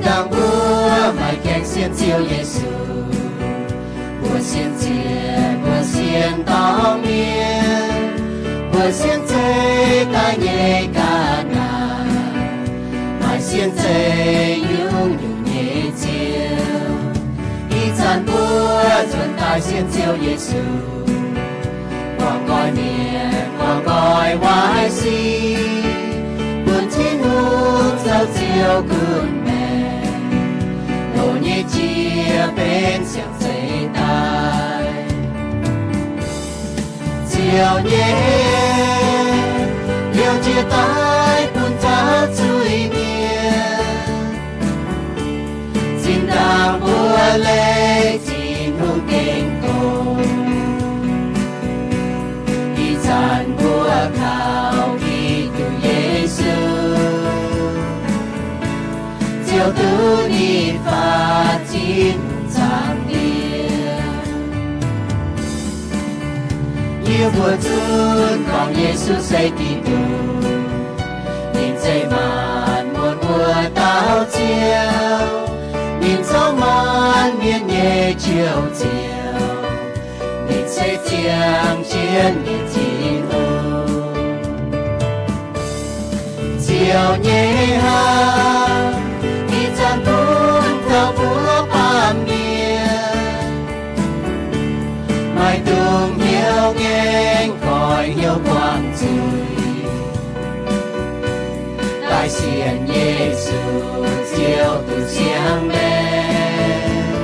Dangh mbuo maaih gaengh sienx Ziouv Yesu, mbuo sienx ziec, mbuo sienx dorngx mienh, mbuo sienx zeiv daaih nyei ga'naaiv, maaih sienx zeiv nyungc-nyungc nyei Ziouv. Ih zanc mbuo nzuonx daaih sienx Ziouv Yesu, guangc nqoi mienh, guangc nqoi waaic sic, bun Tin-Hungh zoux Ziouv gunv maengc, loz nyei jiex benx siang-zeix daaih. Ziouv nyei hnyouv jiex daaih bun taux zuiz-mienh, zinh ndaangc mbuo leih Tin-Hungh gengh gox. Ih zanc mbuo kaux Giduc Yesu, Ziouv duqv ninh faatv Tin-Hungh zaangc Diex. Yie mbuo zunv gorngv Yesu se Giduc, ninh se maanc muotc wuov dauh Ziouv, ninh zoux maanc mienh nyei Njoux Ziouv, ninh se ziangh jienv nyei Tin-Hungh. Ziouv nyei haav ih zanc bun taux mbuo baamh mienh, maaih dungz hnyouv ngaengc goix hnyouv buangh zuiz, daaih sienx Yesu Ziouv duqv ziangh maengc.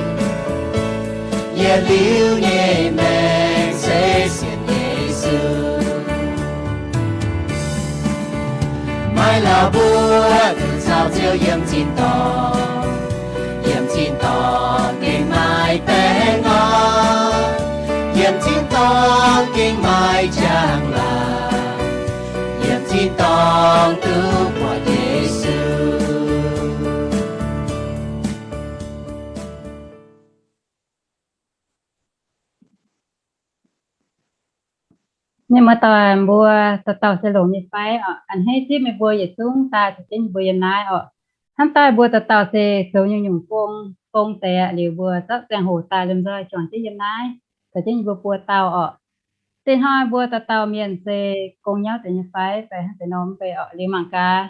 Yietc liuz nyei maengc se sienx Yesu. Maiv lauh mbuo duqv caux Ziouv yiem tin-dorngh, yiem tin-dorngh gengh maaih baengh orn, yiem tin-dorngh gengh maaih njang-laangc, yiem tin-dorngh duqv buatc Yesu. Mienh muoz-doic mbuo, dauh dauh se longx nyei fai orqc? A'hneiv zipv meih mbuo yietc zungv daaih caux jienv yie mbuo yiem naaiv orqc. Hnamv daaih mbuo dauh dauh se zoux nyungc-nyungc gong, gong deix aqv. Liuz mbuo zorqv ziangh hoc daaih lomh nzoih juangc jienv yiem naaiv caux jienv yie mbuo buo dauh orqc. Dinh hnoi mbuo dauh dauh mienh se gong nyauv deix nyei fai, fai hnangv deix norm mv bei orqc? Liuz mangc gaax,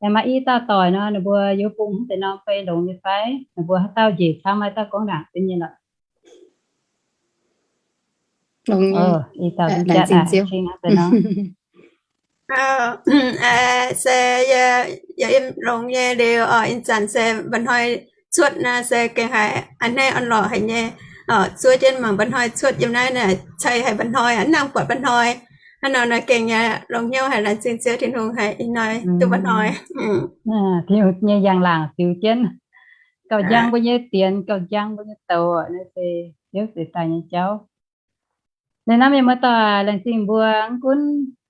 aengx maaih i dauh doic nor, ninh mbuo yiem bung hnangv deix norm mv bei longx nyei fai? Ninh mbuo haaix dauh njiec camv, maaih dauh gorngv ndaangc deix nyei lorqc. Longx nyei. I dauh laengz zingh Ziouv. Se yie, yie longx nyei liuz orqc, ih zanc se mba'hnoi cuotv naaiv se gengh haiz a'hneiv orn-lorqc haic nyei. Zuov jienv mangc mba'hnoi cuotv yiem naaiv, cai haic mba'hnoi, mv nangc buatc mba'hnoi. Hnangv nor naaiv gengh yaac longx hnyouv haic, laengz zingh Ziouv Tin-Hungh haic ih hnoi duqv mba'hnoi. Tin-Hungh nyei njang-laangc ziux jienv, gauh njang mbuo nyei dienx, gauh njang mbuo nyei douz, naaiv se Ziouv zeix daaih nyei jauv. Ninh naaiv mienh muoz-doic, laengz zingh mbuo. Mv gunv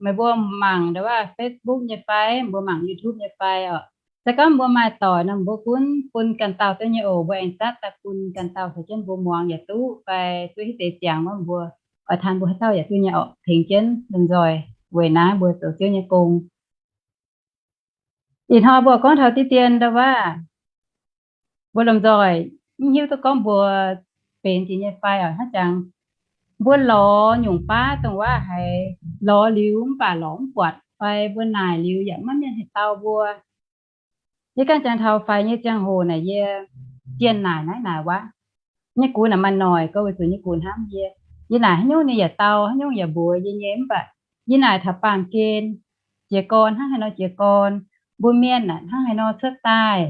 meih mbuo mangc ndau wuov Facebook nyei fai, mbuo mangc YouTube nyei fai orqc, se gorngv mbuo maaih doic nor, mbuo gunv bun ganh dauh duqv nyei oc. Mbuo aengx zatv daaih bun ganh dauh caux jienv mbuo muangx yaac duqv, fai duqv hiuv deix ziangx wuov mbuo oix taan mbuo haaix dauh yaac duqv nyei orqc. Tengx jienv lomh nzoih weic naaiv mbuo zoux Ziouv nyei gong. Ih hnoi mbuo gorngv taux diqv dien ndau wuov, mbuo lomh nzoih mv hiuv duqv gorngv mbuo benx jiex nyei fai oc. Hnangv jangx mbuo lorz nyungc baav dongh wuov haiz lorz liuz mv baac lorz mv buatc, fai mbuo naaic liuz yaac maiv mienh haih dau mbuo. Yie ganh jangx taux faix nyei ziangh hoc naaic yie jienh naaic naaiv naaic waac. Nyei gux naaic maaih noic, gorngv weic zuqc nyei gux hnamv yie. Yie naaic haaix nyungc ninh yaac dau, haaix nyungc yaac mbuox yie nyei. Mv baac yie naaic taux baamh gen, jiez gorn hnangv haaix nor jiez gorn, mbuo mienh naaic hnangv haaix nor cuotv daaih,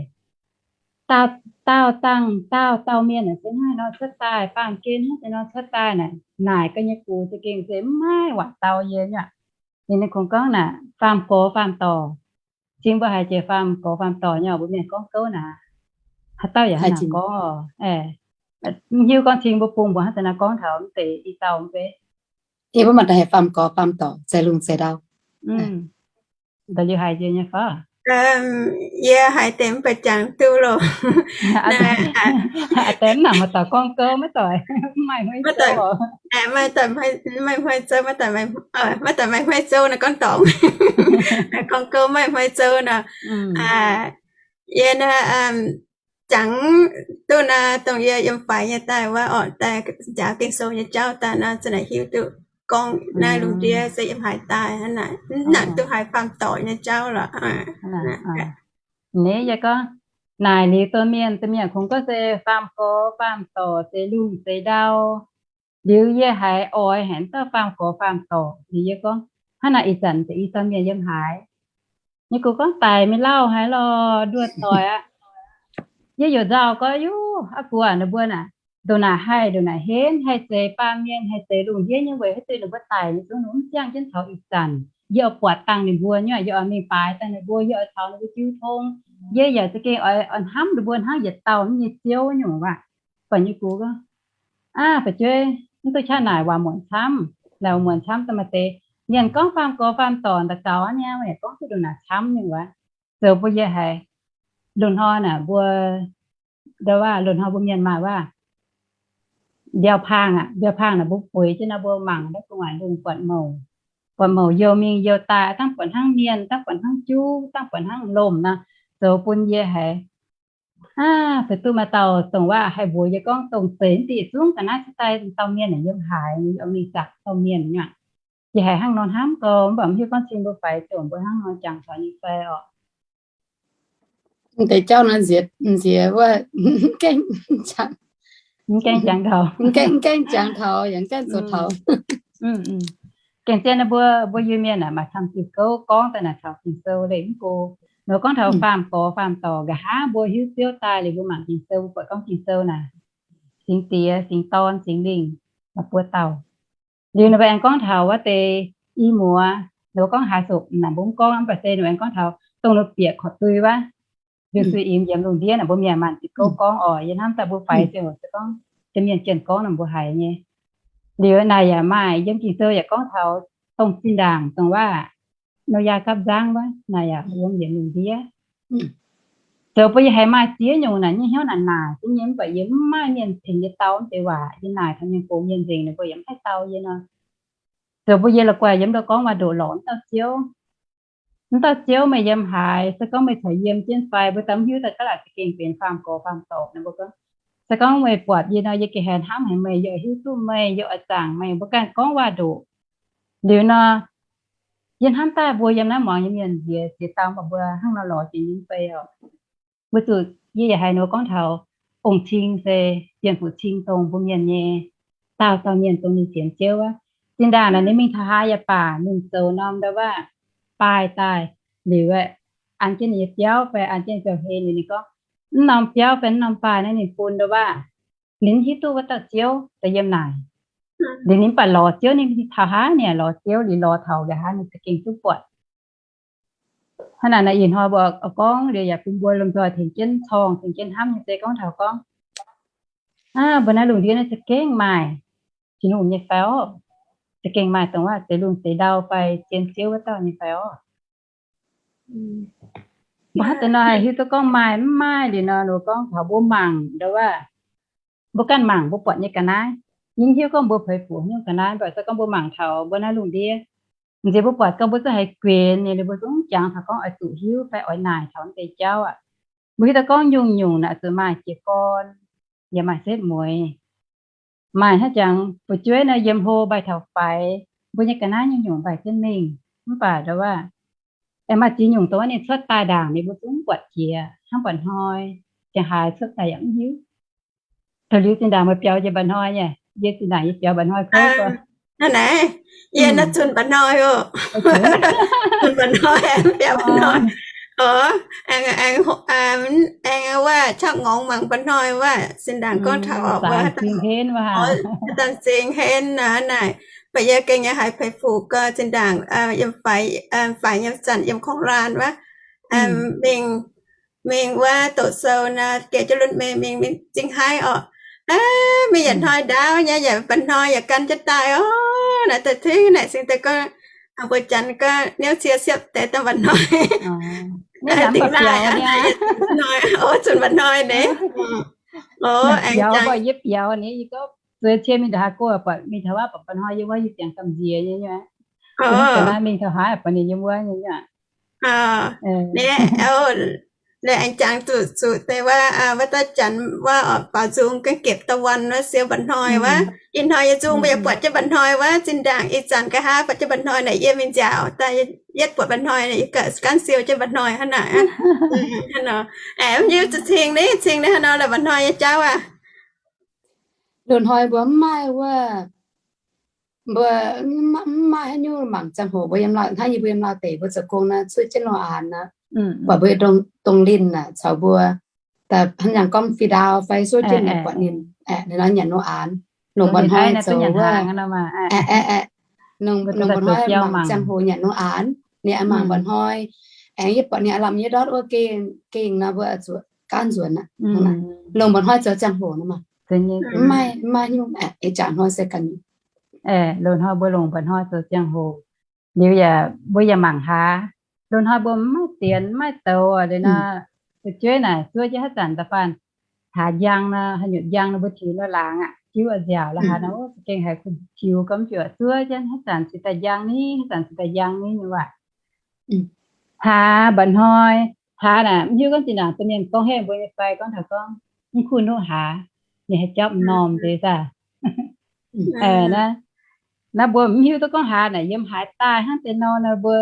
daauh, daauh dangh daauh, daauh mienh naaic se hnangv haaix nor cuotv daaih, baamh gen hnangv haaix nor cuotv daaih naaic, naaic ga'nyei gux za'gengh se mv maaih waac dau yie nyei aqv. Ninh, ninh kungx gorngv naaic, faam-gorx faam-dorc. Cingx mbuo haiz jiex faam-gorx faam-dorc nyei, mbuo mienh gorngv gouv naaic, haaix dauh yaac haaix nor gorngv oc. Mv hiuv gorngv cingx mbuo bung mbuo hnangv deix nor gorngv taux mv deix i dauh mv bei. Yie mbuo maaih deix haiz faam-gorx faam-dorc, zeix lungh zeix ndau. Da'liuz haiz njiec nyei fai? Yie haiz deix mv baac jangx duqv loh. Deix mv nangc maaih doic gorngv gouv, maiv doic, maiv maaih hmuiv zouv. Maiv doic, maiv maaih hmuiv zouv, maiv doic maaih hmuiv zouv nor gorngv dorngc. Gorngv gouv maiv maaih hmuiv zouv nor. Yie naaiv jangx duqv naaiv dongh yie yiem faix nyei daaih wuov orqc, daaih njaaux Ging-Sou nyei jauv daaih nor, za'naaic hiuv duqv gorngv naaiv lungh ndiev se yiem haaix daaih hnangv naaic, mv nangc duqv haiz faam-dorc nyei jauv lorqc. Naaiv yie gorngv naaic liuz domh mienh, domh mienh kungx gorngv se faam-gorx faam-dorc, zeix lungh zeix ndau. Liuz yie haiz oix haic, mv dauh faam-gorx faam-dorc. Liuz yie gorngv, hnangv naaic ih zanc deix i dauh mienh yiem haaix? Ninh gorngv, daic mingh lauh haic lorqc, nduoh doic aqv. Yie youc nzauh gorngv, yuv, aa guoqv, ninh mbuo naaic ndongc naaic haih ndongc naaic henv, haih zeix baamh mienh, haih zeix lungh ndiev nyei weic haaix diuc ninh mbuo daic nyei zungv ninh mv ziangh jienv taux ih zanc. Yie oix buatc dangh ninh mbuo nyei, yie oix mingh baaix dangh ninh mbuo, yie oix taux ninh mbuo jiu tong. Yie yaac za'gengh oix, oix hnamv ninh mbuo hnangv yietc dauh nyei Ziouv nyungc waac. Buatc nyei gux gorngv, aav, fu'jueiv, mv duqv qaqv naaic waac muonc camv, naaic waac muonc camv daaih maaih deix mienh gorngv faam-gorx faam-dorc daux gaux aqv nyei, yaac gorngv duqv ndongc naaic camv nyungc waac. Zoux bun yie haiz, loz-hnoi naaic mbuo ndau waac, loz-hnoi mbuo mienh maaih waac mbiauz paang aqv. Mbiauz paang naaic mbuo bueix jienv nor mbuo mangc naaiv gu'nguaaic lungh buatc mouc, buatc mouc youh mingh youh daaih, dangh buatc hnangv mienh, dangh buatc hnangv juv, dangh buatc hnangv lomh nor, zoux bun yie haiz, aav, fu'duqv maaih dauh dongh waac haih mbuox yie gorngv dongh zeiz mv diqc zungv ga'naaiv cuotv daaih dauh mienh naaic yiem haaix, yie oix mingh zaqc dauh mienh nyei aqv. Yie haiz hnangv nor hnamv gau, mv baac mv hiuv gorngv cing mbuo faix zoux mbuo hnangv nor jangx taux nyei fai orqc. Deix jauv nor nziex, nziex wuov, mv gaengh jangx, mv gaengh jangx taux, mv gaengh jangx taux, yaac mv gaengh zoux taux. Gengh zien mbuo, mbuo Iu-Mienh aeqv, maaih camv diuh gouv gorngv daaih naaic taux Ging-Sou leiz mv go. Nor gorngv taux faam-gorx faam-dorc, nqa'haav mbuo hiuv Ziouv daaih liuz mbuo mangc Ging-Sou, mbuo buatc gorngv Ging-Sou naaic, Singx Diex, Singx Dorn, Singx Lingh, maaih buo dauh. Liuz ninh mbuo aengx gorngv taux wuov deix i muoz, ninh mbuo gorngv haaix sou naaic mbuo mv gorngv, mv baac se ninh mbuo aengx gorngv taux dongh ninh bieqc korv dui wuov, liuz sueih imx yiem lungh ndiev naaic mbuo mienh maanc ziqc gouv gorngv oc. Yie hnamv daaih mbuo faix ziouc se gorngv, deix mienh jienh gorngv naaic mbuo haiz nyei. Liuz naaic yaac maaih yiem Ging-Sou yaac gorngv taux dongh zinh ndaangc dongh waac Noyaa gapv nzangv wuov, naaic yaac yiem yietc lungh ndiev. Zoux bun yie haiz maaih ziex nyungc naaic nyei hnyouv naaic naaic duqv nyei, mv baac yie mv maaih mienh tengx yie dau mv deix waac. Yie naaic taux mienh gox mienh nzengc, ninh mbuo yaac mv haih dau yie nor. Zoux bun yie la'guaih yiem ndau gorngv waac-ndoqc lorz mv dauh Ziouv. Mv dauh Ziouv meih yiem haaix? Se gorngv meih corc yiem jienv fai? Mbuo daaih mv hiuv daaih gaav laaic za'gengh benx faam-gorx faam-dorc nor. Mbuo gorngv, se gorngv meih buatc yie nor, yie gengh haih hnamv haic meih, yie oix hiuv duqv meih, yie oix zaangc meih. Mbuo ganh gorngv waac-ndoqc liuz nor, yie hnamv daaih mbuo yiem naaiv muangx nyei mienh nziex ziex dauh, mv baac mbuo hnangv nor lorz jiex nyei fai oc. Mbuo zuqc, yie yaac haiz ninh mbuo gorngv taux ong-cing se bienh fuqv cing dongh mbuo mienh nyei, dauh dauh mienh dongh ninh sienx Ziouv wuov. Zinh ndaangc naaic ninh mingh taux haaix yaac baac, ninh zoux norm ndau waac baaih daaih liuz, an jienv ninh nyei biauv fai an jienv biauv-hlen liuz ninh gorngv, mv norm biauv fai mv norm baaih naaiv ninh bun ndau waac, ninh mv hiuv duqv wuov dauh Ziouv daaih yiem naaic. Liuz ninh mv baac lorz Ziouv, ninh taux haaix ninh lorz Ziouv, liuz lorz taux nqa'haav ninh za'gengh duqv buatc. Hnangv naaic naaic ih hnoi mbuo gorngv liuz yaac bun mbuo lomh nzoih tengx jienv corngh, tengx jienv hnamv nyei se gorngv taux gorngv, aa, mbuo naaiv lungh ndiev naaiv za'gengh maaih Tin-Hungh nyei fai orqc? Za'gengh maaih dongh waac zeix lungh zeix ndau fai zien Ziouv wuov dauh nyei fai orqc? Mbuo hnangv deix nor haih hiuv duqv gorngv maaih mv maaih liuz nor, ninh gorngv taux mbuo mangc ndau waac, mbuo ganh mangc mbuo buatc nyei ga'naaiv, yie mv hiuv gorngv mbuo peix fuc nyungc ga'naaiv, mv baac se gorngv mbuo mangc taux mbuo naaiv lungh ndiev, nziex mbuo buatc gorngv mbuo zungv haiz guenx nyei, liuz mbuo zungv jangx taux gorngv oix zuqc hiuv fai oix naaic taux deix jauv aqv. Mbuo hiuv duqv gorngv nyungc-nyungc naaic zuqc maaih jiez gorn, yaac maaih setv mueiz. Maaih hnangv jangx fu'jueiv nor yiem hlo mbaih taux faix, mbuo nyei ga'naaiv nyungc-nyungc mbaih jienv mingh, mv baac ndau waac aengx maaih ziex nyungc dongh wuov ninh cuotv daaih ndaangc ninh mbuo zungv buatc jiex hnangv mba'hnoi, ziangh haaix cuotv daaih yaac mv hiuv. Taux liuz zinh ndaangc meih biaux jiex mba'hnoi nyei, yie zinh ndaangc yie biaux mba'hnoi kouv. Aa, naaiv naaic, yie naaiv zunh mba'hnoi oc. Zunh mba'hnoi, mv biaux mba'hnoi. Oc, aengx, aengx, aengx wuov qaqv ngorngx mangc mba'hnoi wuov, zinh ndaangc gorngv taux oc, wuov, zinh henv wuov, dangh zinh henv naaic. Mv baac yie gengh nyei haiz peix fuc gau, zinh ndaangc yiem faix, faix nyei zanc yiem kongx laanh wuov, mingh, mingh wuov doqc sou nor, geh jienv lunx mengh mingh, mingh zingh haiv oc. Mingh yietc hnoi ndaauv nyei, yaac mba'hnoi yaac gan jienv daaih oc. Naaic daaih tengx naaic singx daaih gorngv, mbuo Janx gorngv niouv cie siepv deix daaih mba'hnoi. Dingh laanh, zunh mba'hnoi nor. Oc, aengx biaux, yie biaux ni, yie gorngv zueiz cie mingh ndongc haaix go buatc mingh taux wuov buatc mba'hnoi yiem wuov, yie ziangx gamh nziex nyei nyei. Naaiv mingh taux haaix buatc ninh yiem wuov nyei nyei. Liuz aengx jangx zuqc, zuqc deix wuov, wuov dauh janx wuov, baaux nzung gengh gepc da'wuonh wuov, siou mba'hnoi wuov. Ih hnoi yie nzung mbuo yaac buatc jienv mba'hnoi wuov. Zinh ndaangc ih zanc nqa'haav buatc jienv mba'hnoi naaic, yie mingh nziaauc daaih, yietv buatc mba'hnoi, yie ganh siou jienv mba'hnoi hnangv naaic. Aeqv, mv hiuv zuqc cing ni, cing ni haaix nor la'mba'hnoi nyei jauv aac. Loz-hnoi mbuo mv maaih wuov, mbuo mv maaih haaix nyungc mangc ziangh hoc. Mbuo yiem lauh, hnangv yie mbuo yiem lauh deic mbuo zoux gong naaic, cuotv jienv loz-aanx naaic, buatc mbuo dongh linh naaic caux mbuo, hnangv yangh gorngv fih ndaauv fai cuotv jienv naaic buatc ninh, ninh nor nyanc loz-aanx, longc mba'hnoi zoux wuov, longc mba'hnoi mangc ziangh hoc nyanc loz-aanx, ninh mangc mba'hnoi. Aengx yie buatc ninh aav lamh nyei ndortv wuov gengh nor mbuo zuqc gaanv nzuonx aqv. Longc mba'hnoi zoux ziangh hoc nor maah. Mv maaih, mv maaih nyungc eix jaax hnoi se ganh. Loz-hnoi mbuo longc mba'hnoi zoux ziangh hoc. Liuz yaac mbuo yaac mangc hlaax. Loz-hnoi mbuo mv maaih dienx mv maaih douz liuz nor, fu'jueiv naaic zuov jienv haaix zanc da'faanh hlaax njang nor, haaix nyungc njang nor mbuo tiux la'laangz aqv, jiuv a'nziaauc la'haaix nor, za'gengh haiz kuh tiux gormx juoqc zuov jienv haaix zanc cingx daaih njang ni, haaix zanc cingx daaih njang ni nyei waac. Hlaax mba'hnoi, hlaax naaic mv hiuv gorngv zinh ndaangc domh mienh gorngv heh mbuo nyei fai gorngv taux gorngv mv kuv nuqv hlaax, ninh haih jauv m'normh deix daaih. Naaiv mbuo mv hiuv duqv gorngv hlaax naaic yiem haaix daaih hnangv deix nor, nor mbuo,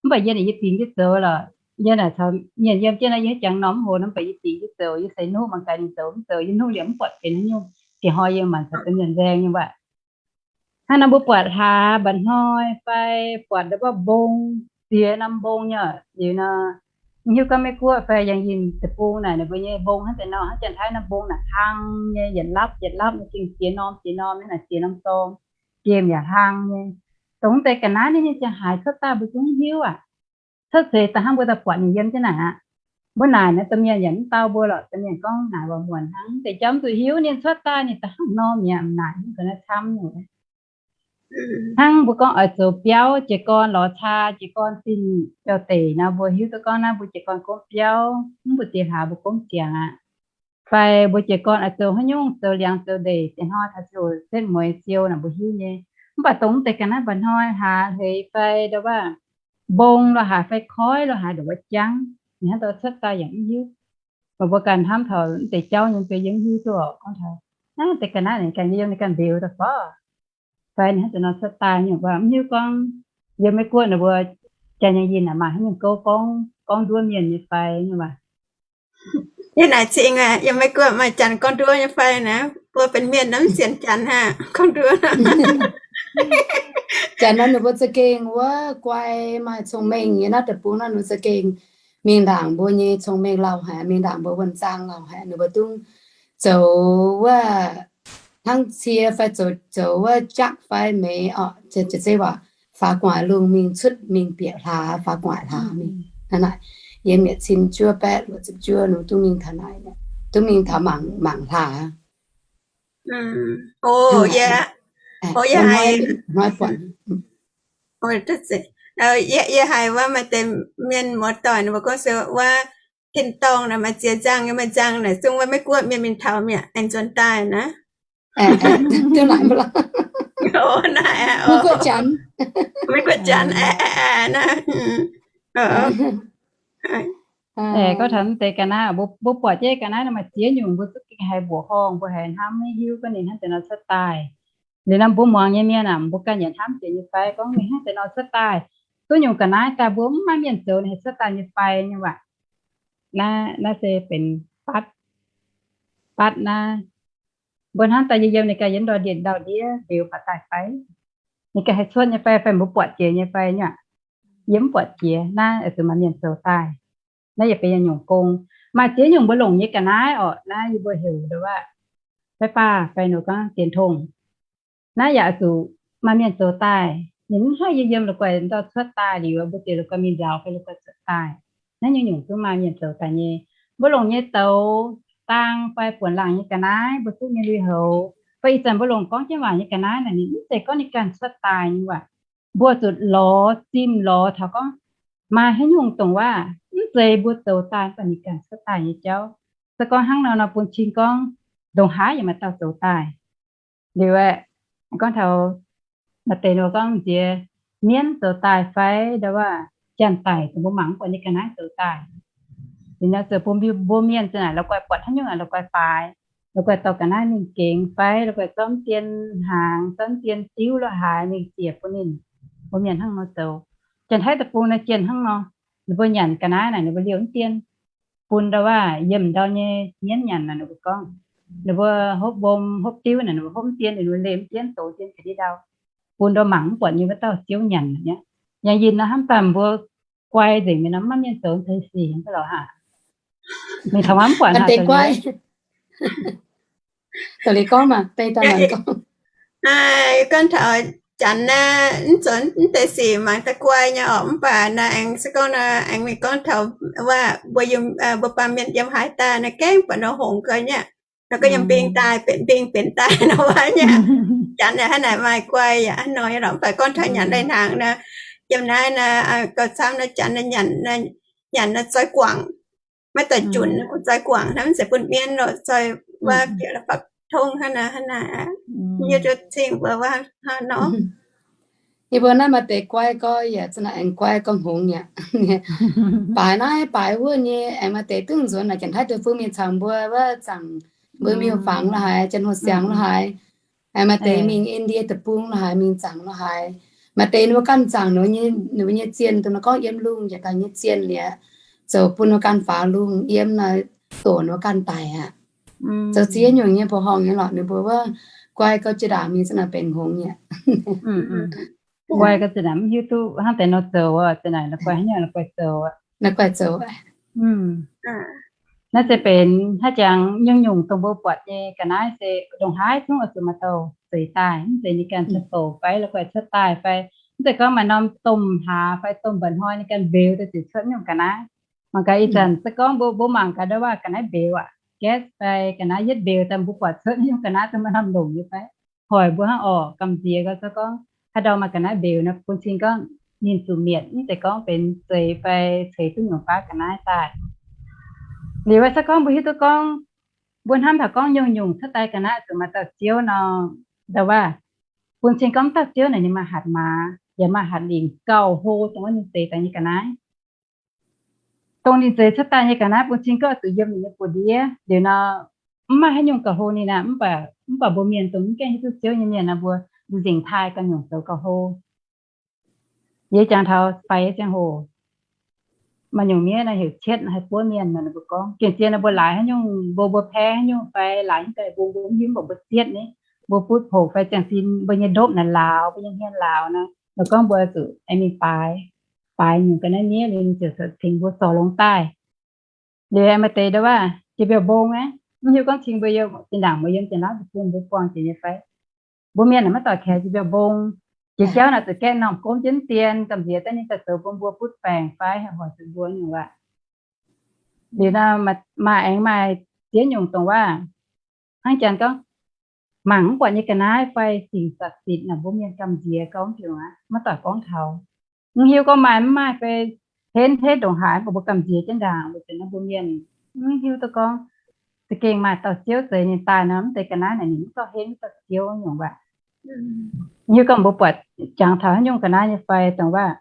mv baac yie naaic yie bingx jienv zoux lorqc. Yie naaic caux mienh yiem jienv naaiv yie haaix jangx m'normh mv hoc nor, mv baac yie bingx jienv zoux, yie se nuqv mangc gaax ninh zoux mv zoux, yie nuqv liemh mv buatc benx haaix nyungc, dingc hnoi yie mangc caux domh mienh nzaeng nyei waac. Hnangv nor mbuo buatc hlaax mba'hnoi fai buatc ndau wuov mbong, ziex norm mbong nyei liuz nor, mv hiuv gorngv Meiv Guoqv fai yangh yinh deic-bung naaic ninh mbuo nyei mbong hnangv deix nor, hnangv Janx-Taiv norm mbong naaic hlang nyei, yietc lapv yietc lapv nyei, gengh ziex norm ziex norm nyei naaic, ziex norm dorng, gemh yaac hlang nyei. Dongh deix ga'naaiv ninh nyei ziangh haaix cuotv daaih mbuo zungv mv hiuv aac. Cuotv seix da'hnangv mbuo daaih buatc ninh yiem jienv naaic aqv. Mbuo naaic naaiv domh mienh yaac mv dau mbuo lorqc. Domh mienh gorngv naaic waac muonc hnangv, deix jauv mv zuqc hiuv ninh cuotv daaih ninh da'hnangv norm mi'aqv, naaic mv ga'naaiv camv nyungc. Hnangv mbuo gorngv oix zoux biauv, jiez gorn lorz caa, jiez gorn zinh biauv-deic nor, mbuo hiuv duqv gorngv naaiv mbuo jiez gorn gomv biauv, mv baac diex hlaax mbuo gomv ziangx aqv. Fai mbuo jiez gorn oix zoux haaix nyungc, zoux liangx zoux ndeic, diex hnoi taux ziouc setv mueiz siou naaic mbuo hiuv nyei. Mv baac dongh deix ga'naaiv mba'hnoi hlaax hleix fai ndau wuov mbong lo haaix fai koiv lo haaix ndongc wuov jangv, ninh hnangv dorh cuotv daaih yaac mv hiuv. Mv baac mbuo ganh hnamv taux deix jauv nyei mbuo yiem mv hiuv duqv oc. Gorngv taux naaiv deix ga'naaiv ninh ganh yiem ninh ganh mbeux daaih fai, fai ninh hnangv deix nor cuotv daaih nyungc, mv hiuv gorngv yiem Meiv Guoqv naaic mbuo janx yaac yinh naaic maaih haaix nyungc gouv gorngv, gorngv nduov mienh nyei fai nyungc aac. Yie naaic cingx aac, yiem Meiv Guoqv maaih janx gorngv nduov nyei fai naaic, mbuo benx mienh naaiv mv sienx janx aqv, gorngv nduov. Janx nor ninh mbuo za'gengh wuov guai, maaih cong-mengh nyei. Naaiv deic-bung naaiv ninh mbuo za'gengh mingh ndaangc mbuo nyei cong-mengh lauh haic, mingh ndaangc mbuo wuonh zaang lauh haic, ninh mbuo dungv zoux wuov hnangv cie fai zoux, zoux wuov jaqv fai meix oc, zeiz waac, faaux gu'nguaaic lungh mingh cuotv mingh bieqc hlaax, faaux gu'nguaaic hlaax mingh. Hnangv naaic, yiem yietc cin juov baeqv luoqc ziepc juov ninh mbuo dungv mingh taux naaic, dungv mingh taux mangc, mangc hlaax. Yie haiz wuov maaih deix mienh muoz-doic ninh mbuo gorngv se wuov tin-dorngh naaic maaih ziex nzang, maaih nzang naaic zungv wuov Meiv Guoqv mienh mingh taux mi'aqv, aengx nzuonx daaih naaic. Meiv Guoqv janx, aeqv, gorngv taux deix ga'naaiv, mbuo buatc jienv ga'naaiv nor maaih ziex nyungc, mbuo zungv gengh haiz mbuoqc horngh, mbuo haiz hnamv maiv hiuv gorngv ninh hnangv deix nor cuotv daaih. Liuz nor mbuo muangx nyei mienh aah, mbuo ganh yietc hnamv jiex nyei fai gorngv ninh hnangv deix nor cuotv daaih. Duqv nyungc ga'naaiv daaih mbuo mv maaih mienh zoux, ninh haih cuotv daaih nyei fai nyei waac. Naaiv, naaiv se benx batv, batv naaiv. Mbuo hnamv daaih yie yiem ninh ganh yiem ndau ndiev, ndau ndiev mbeux faaux daaih fai? Ninh ganh haih cuotv nyei fai, fai mbuo buatc jiex nyei fai nyei aac? Yie mv buatc jiex. Naaiv oix zuqc maaih mienh zoux daaih. Naaiv yaac benx yietc nyungc gong. Maaih ziex nyungc mbuo longc nyei ga'naaiv orqc. Naaiv yie mbuo heuc nduov waac, baeqv-baah fai nor gorngv dienx tongh. Naaiv yaac oix zuqc maaih mienh zoux daaih. Ninh mv haih yiem yiem la'guaih ndau cuotv daaih liuz, mbuo ziouc la'guaih mingh nzaaux fai la'guaih cuotv daaih. Naaiv nyungc nyungc zungv maaih mienh zoux daaih nyei. Mbuo longc nyei douz, daang fai buonc laangc nyei ga'naaiv, mbuo duqv nyei lui-houx, fai ih zanc mbuo longc gorngv jienv waac nyei ga'naaiv naaic, ninh mv zeiz gorngv ninh ganh cuotv daaih nyei waac. Mbuo zuqc lorz zimh lorz taux gorngv maaih haaix nyungc dongh waac mv zeiz mbuo zoux daaih, mv baac ninh ganh cuotv daaih nyei jauv. Se gorngv hnangv nor nor bun cing gorngv ndongc haaix yaac maaih dauh zoux daaih. Liuz aeqv, gorngv taux maaih deix nor gorngv nziex mienv zoux daaih fai ndau wuov janx-daic dongh mbuo mangc mv buatc nyei ga'naaiv zoux daaih. Liuz nor ziouc bun mbuo mienh za'naaic la'guaih buatc haaix nyungc la'guaih faix, la'guaih dorh ga'naaiv mingh gengx fai la'guaih zorqv dien hnaangx, zorqv dien diuv lo haaix mingh ziec bun ninh. Mbuo mienh hnangv nor zoux. Janx-Taiv deic-bung naaiv jienh hnangv nor, ninh mbuo nyanc ga'naaiv naaic ninh mbuo liouh mv dien, bun ndau waac yiem ndau nyei mienv nyanc naaic ninh mbuo gorngv, ninh mbuo hopv mbom hopv diuv naaic ninh mbuo hopv mv dien, ninh mbuo leih mv dien, dox dien ga'ndiev ndau, bun ndau mangc mv buatc nyei wuov dauh ziouv nyanc aqv. Yangh yinh nor hnamv daaih mbuo guai nzengc mi'aqv nor, maiv mienh zoux teix sic lorqc haic. Mingh taux mv buatc deix guai. Da'liuz gorngv maah, deix daaih gorngv. Gorngv taux Janx naaiv, mv zoux mv deix sic mangc daaih guai nyei orqc, mv baac naaiv aengx se gorngv naaiv aengx mingh gorngv taux waac mbuo, mbuo baamh mienh yiem haaix daaih naaiv gengh buatc nor hngongx gau nyei. Nor gorngv yiem mbing daaih benx mbing benx daaih nor wuov nyei. Janx naaic hnangv naaic maaih guai yaac hnangv nor nyei lorqc. Mv baac gorngv taux nyanc lai-hnaangx naaiv, yiem naaiv naaiv gauh camv naaiv, Janx naaiv nyanc, nyanc naaiv zoi guangc, maiv daaih junc naaiv, zoi guangc naaiv mv zeiz bun mienv lorqc, zoi wuov bieqc la'fapv tongv hnangv naaiv, hnangv naaiv. Yie zuov cing mbuo wuov hnangv nor. Yie mbuo naaiv maaih deix guai gorx yaac za'naaic aengx guai gorx hngongx yaac. Baaix naaiv baaix wuov nyei aengx maaih deix duqv nzuonx naaic Janx-Taiv deic-bung mingh caux mbuo wuov zaangc, mbuo miuc-fangx lo haaix, Janx-Hoh Siangx lo haaix, aengx maaih deix mingh Indie deic-bung lo haaix, mingh zaangc lo haaix. Maaih deix ninh mbuo ganh zaangc ninh mbuo nyei zienh, dongh nor gorngv yiem lungh jiex daaih nyei zienh liuz, zoux bun ninh mbuo ganh faaux lungh yiem naaic, doqc ninh mbuo ganh daic aqv. Zoux ziex nyungc nyei mbuoqc horngh nyei lorqc, ninh mbuo wuov guai gau jiex ndaangc mingh za'naaic benx hngongx yaac. Guai gau za'naaic mv hiuv duqv hnangv deix nor zoux, za'naaic la'guaih haaix nyungc la'guaih zoux. La'guaih zoux. Naaiv se benx haaix jangx nyungc-nyungc dongh mbuo buatc nyei ga'naaiv se ndongc haaix zungv oix zuqc maaih dauh zeix daaih, mv zeiz ninh ganh cuotv bouc fai la'guaih cuotv daaih fai, mv zeiz gorngv maaih norm domh hlaax fai domh mba'hnoi ninh ganh mbeux daaih ziouc cuotv nyungc ga'naaiv. Mangc gaax ih zanc se gorngv mbuo, mbuo mangc gaax ndau waac ga'naaiv mbeux aqv, gas fai ga'naaiv yietv mbeux daaih mbuo buatc cuotv nyungc ga'naaiv dongh maaih norm longc nyei fai? Hoic mbuo hnangv orqc, gamh nziex gau se gorngv haaix ndau maaih ga'naaiv mbeux nor, bun cing gorngv ninh zuqc mietc, mv zeiz gorngv benx zeix fai ceix duqv nyungc baav ga'naaiv daaih. Liuz se gorngv mbuo hiuv duqv gorngv, mbuo hnamv taux gorngv nyungc-nyungc cuotv daaih ga'naaiv zuqc maaih dauh ziouv nor, ndau waac bun cing gorngv dauh ziouv naaic ninh maaih hatc maaz yaac maaih hatc lingc gauh hlo dongh wuov ninh zeix daaih nyei ga'naaiv. Dongh ninh zeix cuotv daaih nyei ga'naaiv bun cing gorngv zuqc yiem ninh nyei buoz-ndiev liuz nor, mv maaih haaix nyungc gauh hlo ninh aqv. Mv baac, mv baac mbuo mienh dongh mv gaengh hiuv duqv ziouv nyei mienh nor, mbuo nzengc taaih ganh nyungc zoux gauh hlo. Yie jangx taux faix ziangh hoc, maaih nyungc mienh naaiv heuc cietv haih buov mienh nor, ninh mbuo gorngv gengh zien nor mbuo laaix haaix nyungc, mbuo, mbuo paev haaix nyungc fai laaix haaix nyungc daaih mbuo, mbuo mv hiuv, mv baac mbuo cietv ni, mbuo butv hoqc fai ziangh sin mbuo nyei ndopv naaic laaux, mbuo nyei hmien laaux nor, ninh gorngv mbuo zuqc aengx mingh baaix, baaix nyungc ga'naaiv miev liuz ninh ziouc cingx mbuo zorc longx daaih. Liuz maaih deix ndau waac jiex mbiauh mbong aqv, mv hiuv gorngv cing mbuo yiem zinh ndaangc mbuo yiem Janx-Laauv deic-bung mbuo buangh jiex nyei fai. Mbuo mienh naaic maiv doic kaex jiex mbiauh mbong. Jiex jauv naaic zuqc gaeqv normh gomv jienv dien gamh nziex daaih ninh daaih zoux bun mbuo butv baengc fai haih hoic zuqc mbuo nyungc waac. Liuz nor maaih aengx maaih ziex nyungc dongh waac hnangv janx gorngv, mangc mv buatc nyei ga'naaiv fai singx sakc sitc naaic mbuo mienh gamh nziex gauh mv diuc aqv, maiv doic gorngv taux. Mv hiuv gorngv maaih mv maaih fai henv henv ndongc haaix, mv baac mbuo gamh nziex jienv ndaangc, weic zuqc naaiv mbuo mienh mv hiuv duqv gorngv za'gengh maaih dauh ziouv zeix ninh daaih nor, mv deix ga'naaiv naaic ninh mv dorh henv mv dorh ziouv nyungc waac. Mv hiuv gorngv mbuo buatc jangx taux haaix nyungc ga'naaiv nyei fai dongh waac,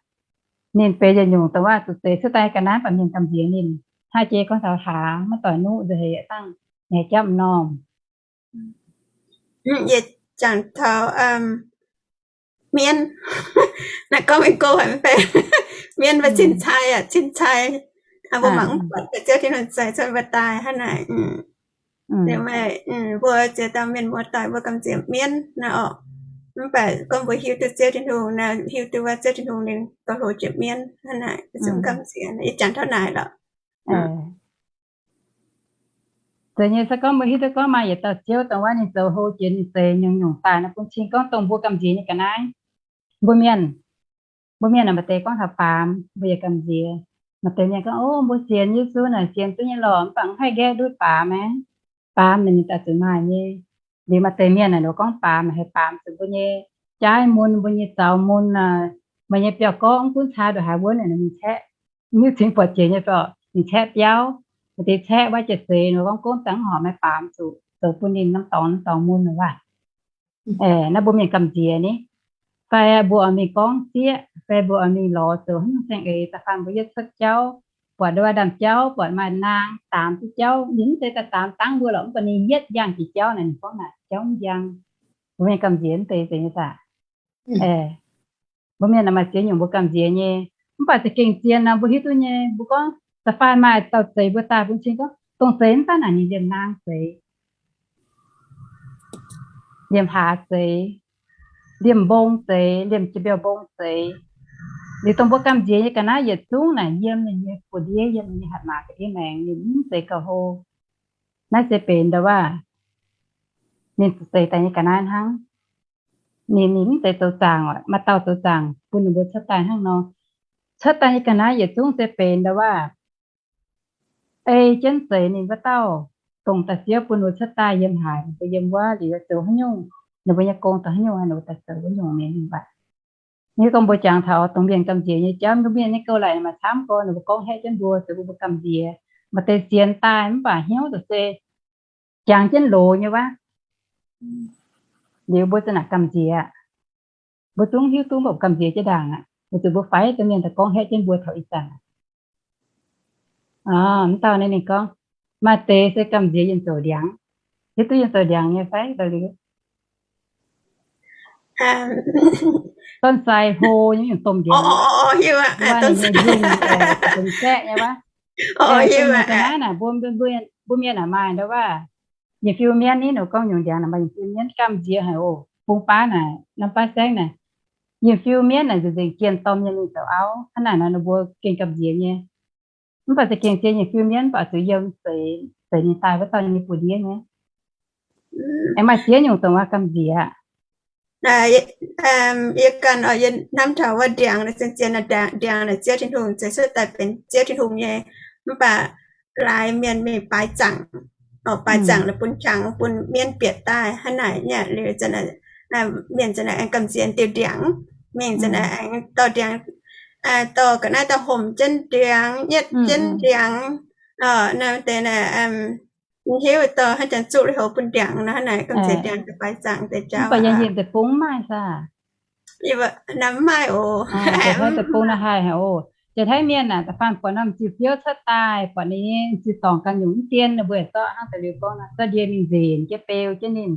ninh benx yietc nyungc dongh waac zuqc zeix cuotv daaih ga'naaiv baac mienh gamh nziex ninh. Hnangv jiex gorngv taux hlaax maiv doic nuqv nzengc, haaix dangh nyei japv m'normh. Yie jangx taux mienv, naaiv gorngv mingh go haic mv bei. Mienv mbuo cin-cai aqv, cin-cai. Mbuo mangc mv buatc Ziouv Tin-Hungh zeix cuotv mbuo daaih hnangv naaic. Mbuo ziex dauh mienh muoz-doic mbuo gamh nziex mienv naaiv orqc. Mv baac gorngv mbuo hiuv duqv Ziouv Tin-Hungh naaiv, hiuv duqv wuov Ziouv Tin-Hungh ninh dorh hlo jiex mienv hnangv naaic, zungv gamh nziex. Ih jangx taux naaic lorqc. Zeiz nyei, se gorngv mbuo hiuv duqv gorngv maaih yietc dauh Ziouv dongh wuov ninh zoux hlo jiex ninh zeix nyungc-nyungc daaih nor, bun cing gorngv dongh mbuo gamh nziex nyei ga'naaiv. Mbuo mienh, mbuo mienh naaic maaih deix gorngv taux baamz, mbuo yaac gamh nziex. Maaih deix mienh gorngv, o, mbuo sienx Yesu naaic sienx duqv nyei lorqc, mv baac mv haih nqaeqv ndutv baamz aqv. Baamz naaic ninh daaih zuqc maaih nyei. Liuz maaih deix mienh naaic nor gorngv baamz naaic haih baamz zuqc mbuo nyei jaaiv mun, mbuo nyei zaux mun, meih nyei biauv-gorqv mv gunv caa ndongc haaix wuonv naaic ninh caeqv, mv hiuv cingx buatc jiex nyei fai, ninh caeqv biauv. Maaih deix caeqv wuov jiex seix nor gorngv gomv dangh horc maiv baamz zuqc, zoux bun ninh norm dorngx norm dorngx mun waac. Naaiv mbuo mienh gamh nziex ni, fai mbuo oix mingh gorngv sieqv, fai mbuo oix mingh lorz zoux haaix nyungc saeng-eix da'faanh mbuo yietv cuotv jauv, buatc ndau wuov ndaamv-jauv, buatc maaih naang daamx duqv jauv, ninh mv zeiz daaih daamx dangv mbuo lorqc, mv baac ninh yietv njang jiex jauv naaic, ninh gorngv naaic jauv mv njang. Mbuo mienh gamh nziex mv deix zeiz nyei daaih. Mbuo mienh naaic maaih ziex nyungc mbuo gamh nziex nyei. Mv baac za'gengh zien nor mbuo hiuv duqv nyei. Mbuo gorngv da'faanh maaih dauh zeix mbuo daaih bun cing gorngv dongh zeix mv baac naaic ninh liemh naang zeix, liemh hlaax zeix, liemh mbong zeix, liemh jiex mbiauh mbong zeix. Liuz dongh mbuo gamh nziex nyei ga'naaiv yietc zungv naaic yiem ninh nyei buoz-ndiev, yiem ninh nyei hatc maaz ga'ndiev maengx, ninh mv zeiz gauh hlo. Naaiv se benx ndau wuov ninh zuqc zeix daaih nyei ga'naaiv hnangv. Ninh, ninh mv zeiz zoux zaangc oc, maaih dauh zoux zaangc bun ninh mbuo cuotv daaih hnangv nor. Cuotv daaih nyei ga'naaiv yietc zungv se benx ndau wuov ei jienv zeix ninh wuov dauh, dongh da'sieqv bun ninh mbuo cuotv daaih yiem haaix, ninh mbuo yiem wuov liuz zoux haaix nyungc, ninh mbuo nyei gong dongh haaix nyungc, ninh mbuo daaih zoux wuov nyungc mienh ninh mbuo. Nyei gorngv mbuo jangx taux dongh mienh gamh nziex nyei jauv, mbuo mienh nyei gouv laic maaih camv gorngv ninh mbuo gorngv haeqv jienv mbuo, zoux bun mbuo gamh nziex. Maaih deix sienx daaih mv baac hnyouv za'gengh se jangx jienv loz nyei wuov. Liuz mbuo za'naaic gamh nziex, mbuo zungv hiuv duqv mv baac gamh nziex jienv ndaangc aqv. Weic zuqc mbuo faix deix mienh daaih gorngv haeqv jienv mbuo taux ih zanc. Mv dauh naaiv ninh gorngv, maaih deix se gamh nziex yienh zouc ndiangx. Hiuv duqv yienh zouc ndiangx nyei fai? Dorn-sai hlo nyei nyungc domh ndiangx, domh-saeqv nyei wuov. Ga'naaiv naaic, mbuo mienh naaic maaih ndau wuov, yiem fiu mienv ni, ninh gorngv nyungc ndiangx naaic maaih yiem fiu mienv, gamh nziex haic oc. Bung baav naaic, norm baav saengv naaic, yiem fiu mienv naaic nzengc nzengc jienh dorh mienh mingh zoux auv. Hnangv naaic nor ninh mbuo gengh gamh nziex nyei. Mv baac za'gengh zien yiem fiu mienv mv baac zuqc yiem seix, seix ninh daaih wuov dauh nyei buoz-ndiev nyei. Aengx maaih ziex nyungc dongh wuov gamh nziex. Yie ganh oix hnamv taux wuov ndiangx, zien zien ndiangx naaic Ziouv Tin-Hungh zeix cuotv daaih benx Ziouv Tin-Hungh nyei. Mv baac laaix mienh mingh baaix zaangc, baaix zaangc bun qangx bun mienv bieqc daaih hnangv naaic nyei liuz, mienh za'naaic aengx gamh nziex diuh ndiangx, mingh za'naaic aengx dorh ndiangx, dorh ga'naaiv dorh homc jienv ndiangx, nyietv jienv ndiangx, deix naaic hiuv dorh hnangv jangx zuqv lui-houx bun ndiangx nor, hnangv naaic gamh nziex ndiangx daaih baaix zaangc deix jauv. Mv baac yiem deic-bung mv maaih saah? Mv maaih oc. Deic-bung naaiv haih haic oc. Jiex Taiv mienh naaic, da'faanh buatc norm ziux-fiouv cuotv daaih, buatc ninh nyei ziux-dorngc ganh nyungc mv dien, ninh mbuo zorqv hnangv da'liuz gorngv nor, zorqv ndie mingh nzenc jienv beu jienv ninh.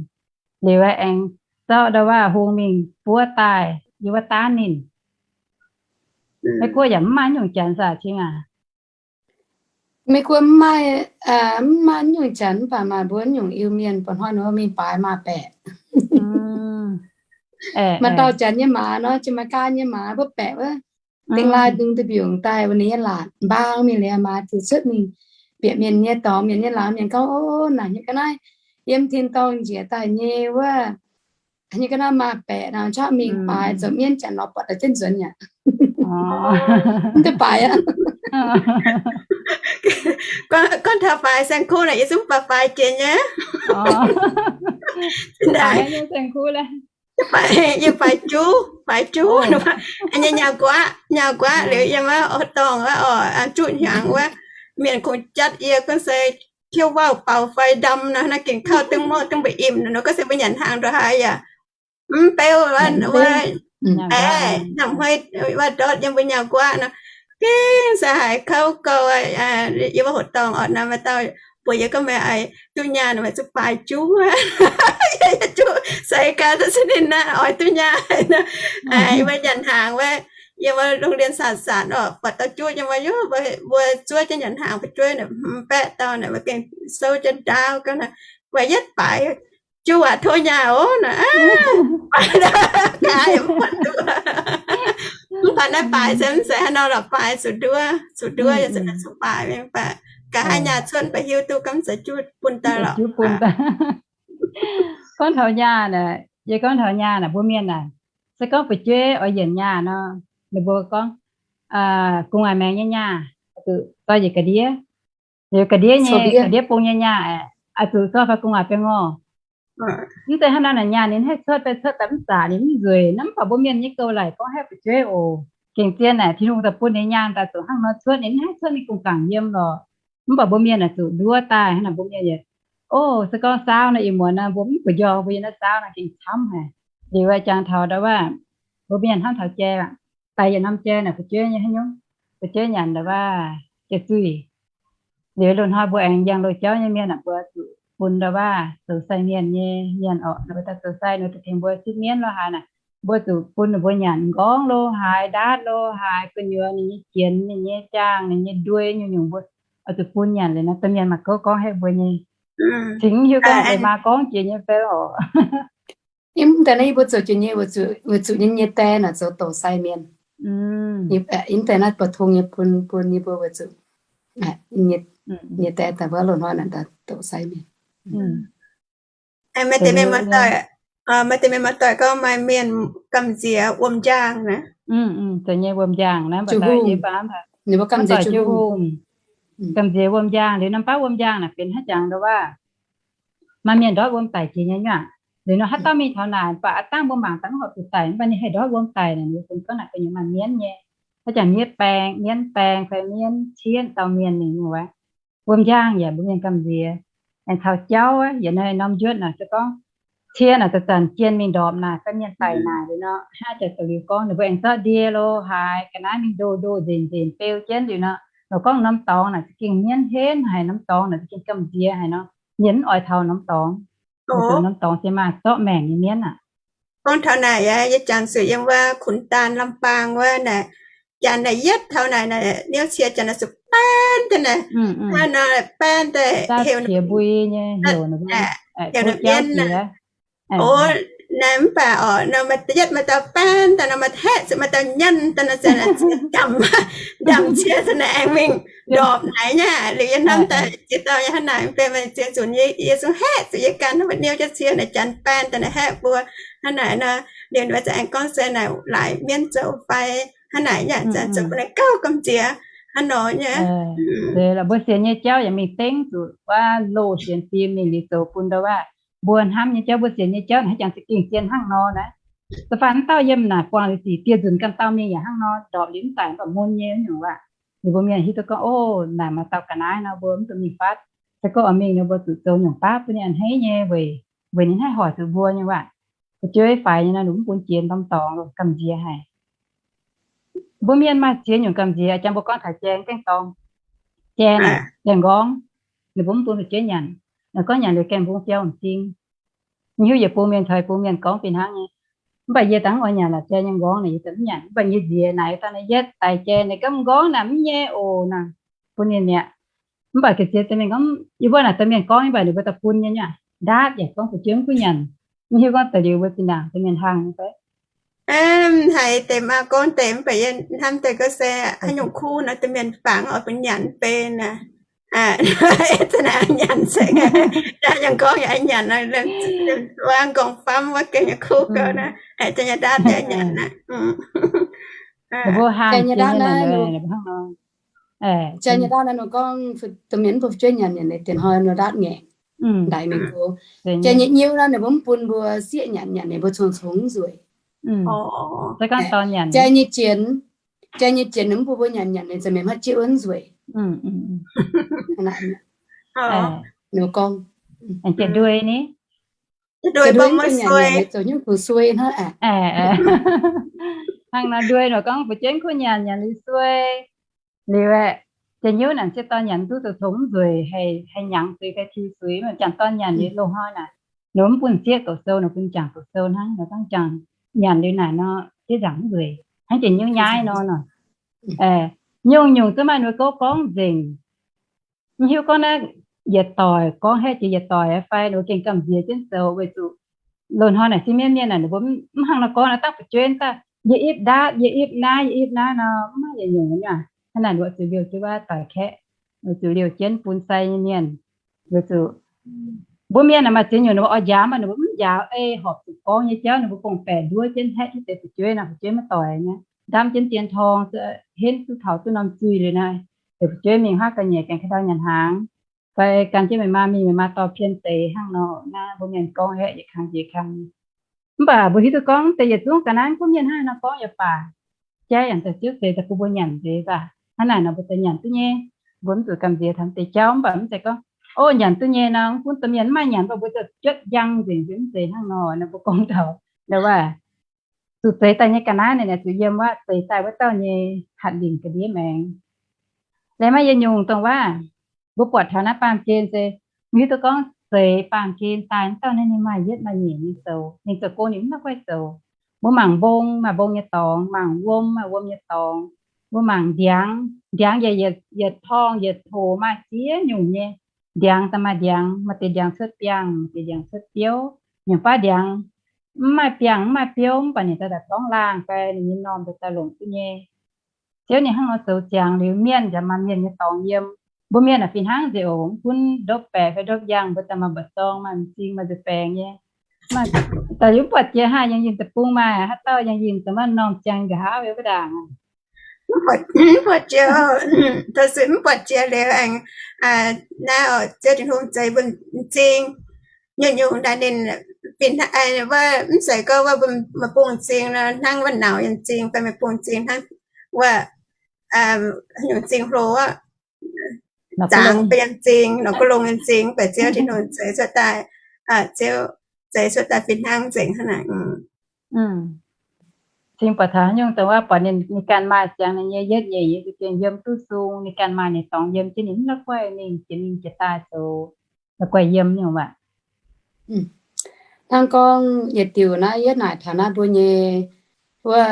Liuz aengx zorqv ndau wuov hung mingh buov daaih yiem wuov daanv ninh. Meiv Guoqv yaac mv maaih nyungc janx saah, Cing aac? Meiv Guoqv mv maaih, mv maaih nyungc janx, mv baac maaih mbuo nyungc Iu-Mienh bun hnoi nor mingh baaix maaz-baeqc. Maaih dauh janx nyei maaz nor, Jamaika nyei maaz, mbuo baeqc wuov, dingh laaih dungz da'mbiungc daaih wuov, ninh nyei laatc mbaang mingh liuz, maaz ziux cuotv mingh bieqc mienh nyei dorngx, mienh nyei laangz, mienh gorngv, O, naaic nyei ga'naaiv yiem tin-dorngh njiec daaih nyei wuov, nyei ga'naaiv maaz-baeqc nor, qaqv mingh baaix zoux mienv janx lorz buatc daaih jienv nzuonx yaac mv deix baaix aqv. Gorngv taux baaix saeng-kuv naaic, yie zungv baaix baaix jiex nyei. Yie baaix juv, baaix juv nyei nyaah nquaqv, nyaah nquaqv liuz yiem wuov dorngh wuov, juqv hnyangx wuov, mienh kungx jatv yie gunv se tiuv wauv baaux fai ndamv nor, naaiv gengh kauv dengv mouh dengv mbu'imh nor, gorngv se mbuo nyanc hnaangx ndongc haaix yaac mv beuv wuov, namx hmei wuov ndortv yiem mbuo nyaah nquaqv nor, gengh se haiz kauv gouh. Yiem wuov hoc dorngh orqc, naaiv maaih dauh mbuox yie gorngv meih oix duqv nyaah nor, meih zuqc baaix juv. Juv seix gaax daaih se ninh naaiv oix duqv nyaah nor. Yie mbuo nyanc hnaangx wuov, yiem wuov โรงเรียนสหศาสตร์ orqc, buatc dauh juv yiem wuov, mbuo zuov jienv nyanc hnaangx fu'jueiv naaic, hmz baeqv dauh naaic, mbuo gengh souv jienv ndaauv gaax naaic, mbuo yietv baaix juv aac, tov nyaah oc naaic. Mv baac naaiv baaix se mv zeiz haaix nor lorqc, baaix zuqc nduov, zuqc nduov yaac zuqc baaix mingh baac, gaax haaix nyaah cuotv mv baac hiuv duqv gorngv mv zeiz juv bun daaih lorqc. Gorngv taux nyaah naaic, yie gorngv taux nyaah naaic, mbuo mienh naaic, se gorngv fu'jueiv oix yienc nyaah nor, ninh mbuo gorngv gu'nguaaic maengx nyei nyaah, zuqc dorh yietc ga'ndiev, liuz ga'ndiev nyei, ga'ndiev bung nyei nyaah aeqv, oix zuqc zorqv fai gu'nguaaic baengh orqc. Mv zeiz hnangv naaiv naaic nyaah ninh haih cuotv fai cuotv daaih mv zaqc, ninh mv nzueic. Naaiv mv baac mbuo mienh nyei gouv laic gorngv haih fu'jueiv oc. Gengh zien naaic Tin-Hungh daaih bun ninh nyaah daaih zuqc hnangv nor cuotv, ninh mv haih cuotv ninh gu'nguaaic gaengh yiem lorqc. Mv baac mbuo mienh naaic zuqc nduov daaih hnangv naaic, mbuo mienh yietc, o, se gorngv saauv naaic ih muonz naaic mbuo mv gu'nguaaic njorngh mbuo yiem naaiv saauv naaic gengh camv haic. Liuz jangx taux ndau wuov mbuo mienh hnamv taux jai aqv, daaih yietc norm jai naaic fu'jueiv nyei haaix nyungc, fu'jueiv nyanc ndau wuov jiex zuih. Liuz loz-hnoi mbuo aengx yangh loz-jauv nyei mienh aeqv, mbuo zuqc bun ndau waav zoux sai mienh nyei mienh orqc, ninh mbuo daaih zoux sai, ninh mbuo daaih tengx mbuo sipv mienv lorh haaix naaic, mbuo zuqc bun ninh mbuo nyanc m'nqorngv lo haaix, ndaatv lo haaix, gu'nyuoz ninh nyei jienx, ninh nyei jaangh, ninh nyei nduei, nyungc-nyungc mbuo oix zuqc bun nyanc liuz nor, domh mienh maaih gouv gorngv haeqv mbuo nyei. Cingx hiuv gorngv deix maa gorngv jiex nyei fai orqc. Mv deix naaiv yie mbuo zoux jiex nyei, weic zuqc nyei nyei die naaic zoux douc sai mienh. Mv deix naaiv buatc tong nyei bun, bun yie mbuo weic zuqc nyei die daaih wuov loz-hnoi naaic douc sai mienh. Maaih deix mienh muoz-doic gorngv maaih mienh gamh nziex wuom-njaangh naaic. Zoux nyei wuom-njaangh naaiv, ninh mbuo gamh nziex jiu-hungh. Gamh nziex wuom-njaangh liuz, norm baav wuom-njaangh naaic benx haaix jangx nduov waac. Maaih mienh ndortv wuom daic jiex nyei nyuaah. Liuz nor haaix dauh mingh taux naaic, mv baac aav dangh mbuo mangc daaih mv horpc zuqc daic, mv baac ninh haih ndortv wuom daic naaic, ninh mbuo fungx gorngv naaic gu'nyuoz maaih mienv nyei. Haaix jangx mienv baeng, mienv baeng fai mienv ciev dauh mienh mingh nyei wuov. Wuom-njaangh yaac mbuo mienh gamh nziex. Aengx taux jauv, yietc norm njuotv naaic se gorngv cie naaic zanc-zanc jien mingh ndorpc naaic fai mienh daic naaic liuz nor, hnangv jaax da'liuz gorngv ninh mbuo aengx zorqv ndie lo haaix ga'naaiv mingh ndoh ndoh nzenc nzenc beu jienv liuz nor, ninh gorngv norm dorngx naaic za'gengh mienv henv haic, norm dorngx naaic za'gengh gamh nziex haic nor, mienh mv oix taux norm dorngx. Weic zuqc norm dorngx se maaih zorqv maengc nyei mienv aqv. Gorngv taux naaic aqv, yie jangx zuqc yiem wuov Khun Daan, Lam Baang wuov naaic, janx naaic yietv taux naaic, naaic niouv cie janx naaic zuqc baenv daaih naaic, hnangv nor baenv daaih heuc mbui nyei, heuc mienv naaic. O, naaic mv baac orqc, nor yietv maaih dauh baenv daaih nor, maaih haeqv zuqc maaih dauh nyanc daaih nor, se naaic cie ndamc, ndamc cie se naaic aengx mingh ndorpc naaic nyei. Liuz yie hnamv daaih ziex dauh nyei hnangv naaic, benx meih ziex nzunc yie, yie zungv haeqv zuqc yie ganh hnangv, niouv jienv cie naaic janx baenv daaih naaic haeqv mbuo hnangv naaic nor. Liuz ninh mbuo za'gengh aengx gorngv se naaic laaix mienv zoux fai hnangv naaic nyei, zanc zoux bun ninh gauh gamh nziex hnangv nor nyei. Mbuo sienx nyei jauv yaac mingh dengv zuqc wuov loz sienx fim mingh liuz zoux bun ndau waac. Mbuo hnamv nyei jauv, mbuo sienx nyei jauv naaic haaix jangx za'gengh zien hnangv nor naaiv. Da'faanh dauh yiem naaic buangh liuz sic dieh nzunc ganh dauh mingh yaac hnangv nor, ndorpc liuz mv daic mv baac mun nyei nyungc waac. Liuz mbuo mienh hiuv duqv gorngv, o, naaic maaih dauh ga'naaiv nor mbuo mv dungx mingh fatv. Se gorngv oix mingh nor mbuo zuqc zoux nyungc baav bun ninh a'hneiv nyei weic, weic ninh haih hoic zuqc mbuo nyei waac. Fu'jueiv faix nyei nor, ninh mv bun jiex norm dorngx, gamh nziex haic. Mbuo mienh maaih ziex nyungc gamh nziex, jangx mbuo gorngv taux jai gaengh dorng, jai naaic jai m'nqorngv, ninh mbuo mv bun fu'jueiv nyanc. Ninh gorngv nyanc liuz gaengh mbungv biauv m'zing. Hiuv yietc bung mienh caux yietc bung mienh gorngv fih hnangv nyei. Mv baac yie dangv oix nyanc laaix jai nyei m'nqorngv naaic, yie mv nyanc. Mv baac yie nziex naaic, dangh naaiv yietv daic jai naaic, gorngv m'nqorngv naaic mv nyei oc naaic, bun ninh mi'aqv. Mv baac ga'sie deix mienh gorngv, yie mbuo naaic deix mienh gorngv, mv baac ninh mbuo daaih bun nyei nyuaah. Ndaatv yaac gorngv fu'jueiv mv kuv nyanc. Mv hiuv gorngv da'liuz mbuo zinh ndaangc deix mienh hlang nyei fai? Haiz deix maa gorngv deix, mv baac yie hnamv deix gorngv se haaix nyungc kuv nor deix mienh fangx oix bun nyanc bun naaic. Za'naaic nyanc se, haaix nyungc gorngv yaac nyanc, wangv nqorngv famv wuov gengh kuv gauh naaic, za'gengh ndaatv yaac nyanc naaic. Mbuo hlang jai nyei ndaatv naaiv, jai nyei ndaatv naaiv ninh gorngv deix mienh mv bun fu'jueiv nyanc, nyanc naaic dienh hnoi nor ndaatv ngaengc. Ndaix mingh go. Jai nyei nyiuv naaiv ninh mbuo mv bun mbuo sieqv nyanc, nyanc ninh mbuo cong-cong mv nzueic. Jai nyei jienx, jai nyei jienx ninh mv bun mbuo nyanc, nyanc ninh za'gengh maiv jieqv wuov nzueic. Ninh gorngv, nduei ni, nduei mv bun nyanc, nyanc ninh zoux nyungc kungx suei hnangv aqv. Hnangv nor nduei nor gorngv fu'jueiv kuv nyanc, nyanc liuz suei. Liuz aeqv, jai nyiuv naaic sieqv dorn nyanc duqv zoux cong mv nzueic, haih hnyangx zuiz fai ti zuiz, jangc dorn nyanc liuz loz-hnoi naaic, ninh mv bun sieqv doqc sou, ninh bun jangc doqc sou hnangv, ninh gorngv jangc nyanc liuz naaic nor, sieqv nzangc mv nzueic, hnangv jai nyiuv nyaiv nor nor. Nyungc-nyungc zungv maaih ninh mbuo gouv gorngv nzengc. Mv hiuv gorngv naaiv yietc doic gorngv haeqv jiex yietc doic fai ninh mbuo gengh gamh nziex jienv zoux weic zuqc loz-hnoi naaic sieqv mienv mienh naaic ninh mbuo mv hnangv nor gorngv naaiv, dangv fu'jueiv daaih yie ipv ndaatv, yie ipv naaiv, yie ipv naaiv nor, mv maaih yietc nyungc nyuaah. Hnangv naaic ninh mbuo zuqc liouh jienv wuov doix kaeqv, zuqc liouh jienv bun sai nyei mienh. Weic zuqc mbuo mienh naaic maaih ziex nyungc ninh mbuo oix njaaux, mv baac ninh mbuo mv njaaux, ei horpc zuqc gorngv nyei jauv ninh mbuo gong-baeqc nduov jienv haeqv jienv deix fu'jueiv nor, fu'jueiv maiv doic nyei. Ndamv jienv dien torng, henv duqv taux duqv norm zuih liuz naaic, deix fu'jueiv mingh huaav ga'nyiec gaengh ka'ndau nyanc hnaangx, fai gan jienv meih maa mingh, meih maa dorh pien deix hnangv nor. Naaiv mbuo mienh gorngv haeqv yietc kang jiex kang. Mv baac mbuo hiuv duqv gorngv deix yietc zungv ga'naaiv gunv mienh hnangv nor gorngv yaac baac, jaiv yaac daaih ziouv zeix daaih bun mbuo nyanc nzeix baac. Hnangv naaic nor mbuo daaih nyanc duqv nyei. Mbuo mv zuqc gamh nziex taux deix jauv, mv baac mv zeiz gorngv, o, nyanc duqv nyei nor mv gunv domh mienh mv maaih nyanc, mv baac mbuo zuqc juotv njang nzengc, mv zeiz hnangv nor. Nor mbuo gorngv taux, nor waac, zuqc zeix daaih nyei ga'naaiv naaic, naaic zuqc yiem wuov zeix daaih wuov dauh nyei hatc lingc ga'ndiev maengx. Laengz maaih yietc nyungc dongh waac, mbuo buatc taux naaiv baamh gen se, mbuo hiuv duqv gorngv zeix baamh gen daaih wuov dauh naaiv ninh maaih yietv maaih nyeic nyei zoux, ninh zoux gong ninh mv la'guaih zoux. Mbuo mangc mbong maaih mbong nyei dorngx, mangc wuom maaih wuom nyei dorngx, mbuo mangc ndiangx, ndiangx yietc, yietc torngv yietc hoc maaih ziex nyungc nyei. Ndiangx daaih maaih ndiangx, maaih deix ndiangx cuotv biangh, maaih deix ndiangx cuotv biouv. Nyungc baav ndiangx mv maaih biangh mv maaih biouv, mv baac ninh daaih daaih torngv laangh fai ninh nyei normh daaih daaih longc duqv nyei. Ziouv ninh hnangv nor zoux ziangx liuz, mienh nzengc maaih mienh nyei dorngx yiem. Mbuo mienh aeqv, fih hnangv nzengc oc. Mv gunv ndopv baeqc fai ndopv yangh, mbuo daaih maaih mba'zorng maaih m'zing maaih nza'baengx nyei. Daaih yie mv buatc jiex haaix, yangh yinh deic-bung maaih haaix dauh yangh yinh daaih maaih norm ziangh nqa'haav wuov ndaangc. Mv buatc jiex, taux se mv buatc jiex liuz aengx, naaiv Ziouv Tin-Hungh zeix mbuo m'zing. Nyungc-nyungc naaiv ninh, wuov mv zeiz gorngv wuov mbuo, meih bung m'zing nor hnangv wuov nauz yiem m'zing fai meih bung m'zing hnangv wuov nyungc m'zing hlo wuov, zaangc fai yiem m'zing, norqc ga'longh yiem m'zing, mv baac Ziouv Tin-Hungh zeix cuotv daaih, Ziouv zeix cuotv daaih fih hnangv nzengc hnangv naaic. M'zing buatc taux haaix nyungc dongh wuov buatc ninh, ninh ganh maaih ziangx ninh nyei yietv nyeic nyei za'gengh yiem duqv sung, ninh ganh maaih ninh dorngx yiem jienv, ninh mv la'guaih mingh jiex mingh jiex daaih zoux, la'guaih yiem nyungc waac. Hnangv gorngv yietc diuc naaiv, yietv naaic taux naaiv mbuo nyei wuov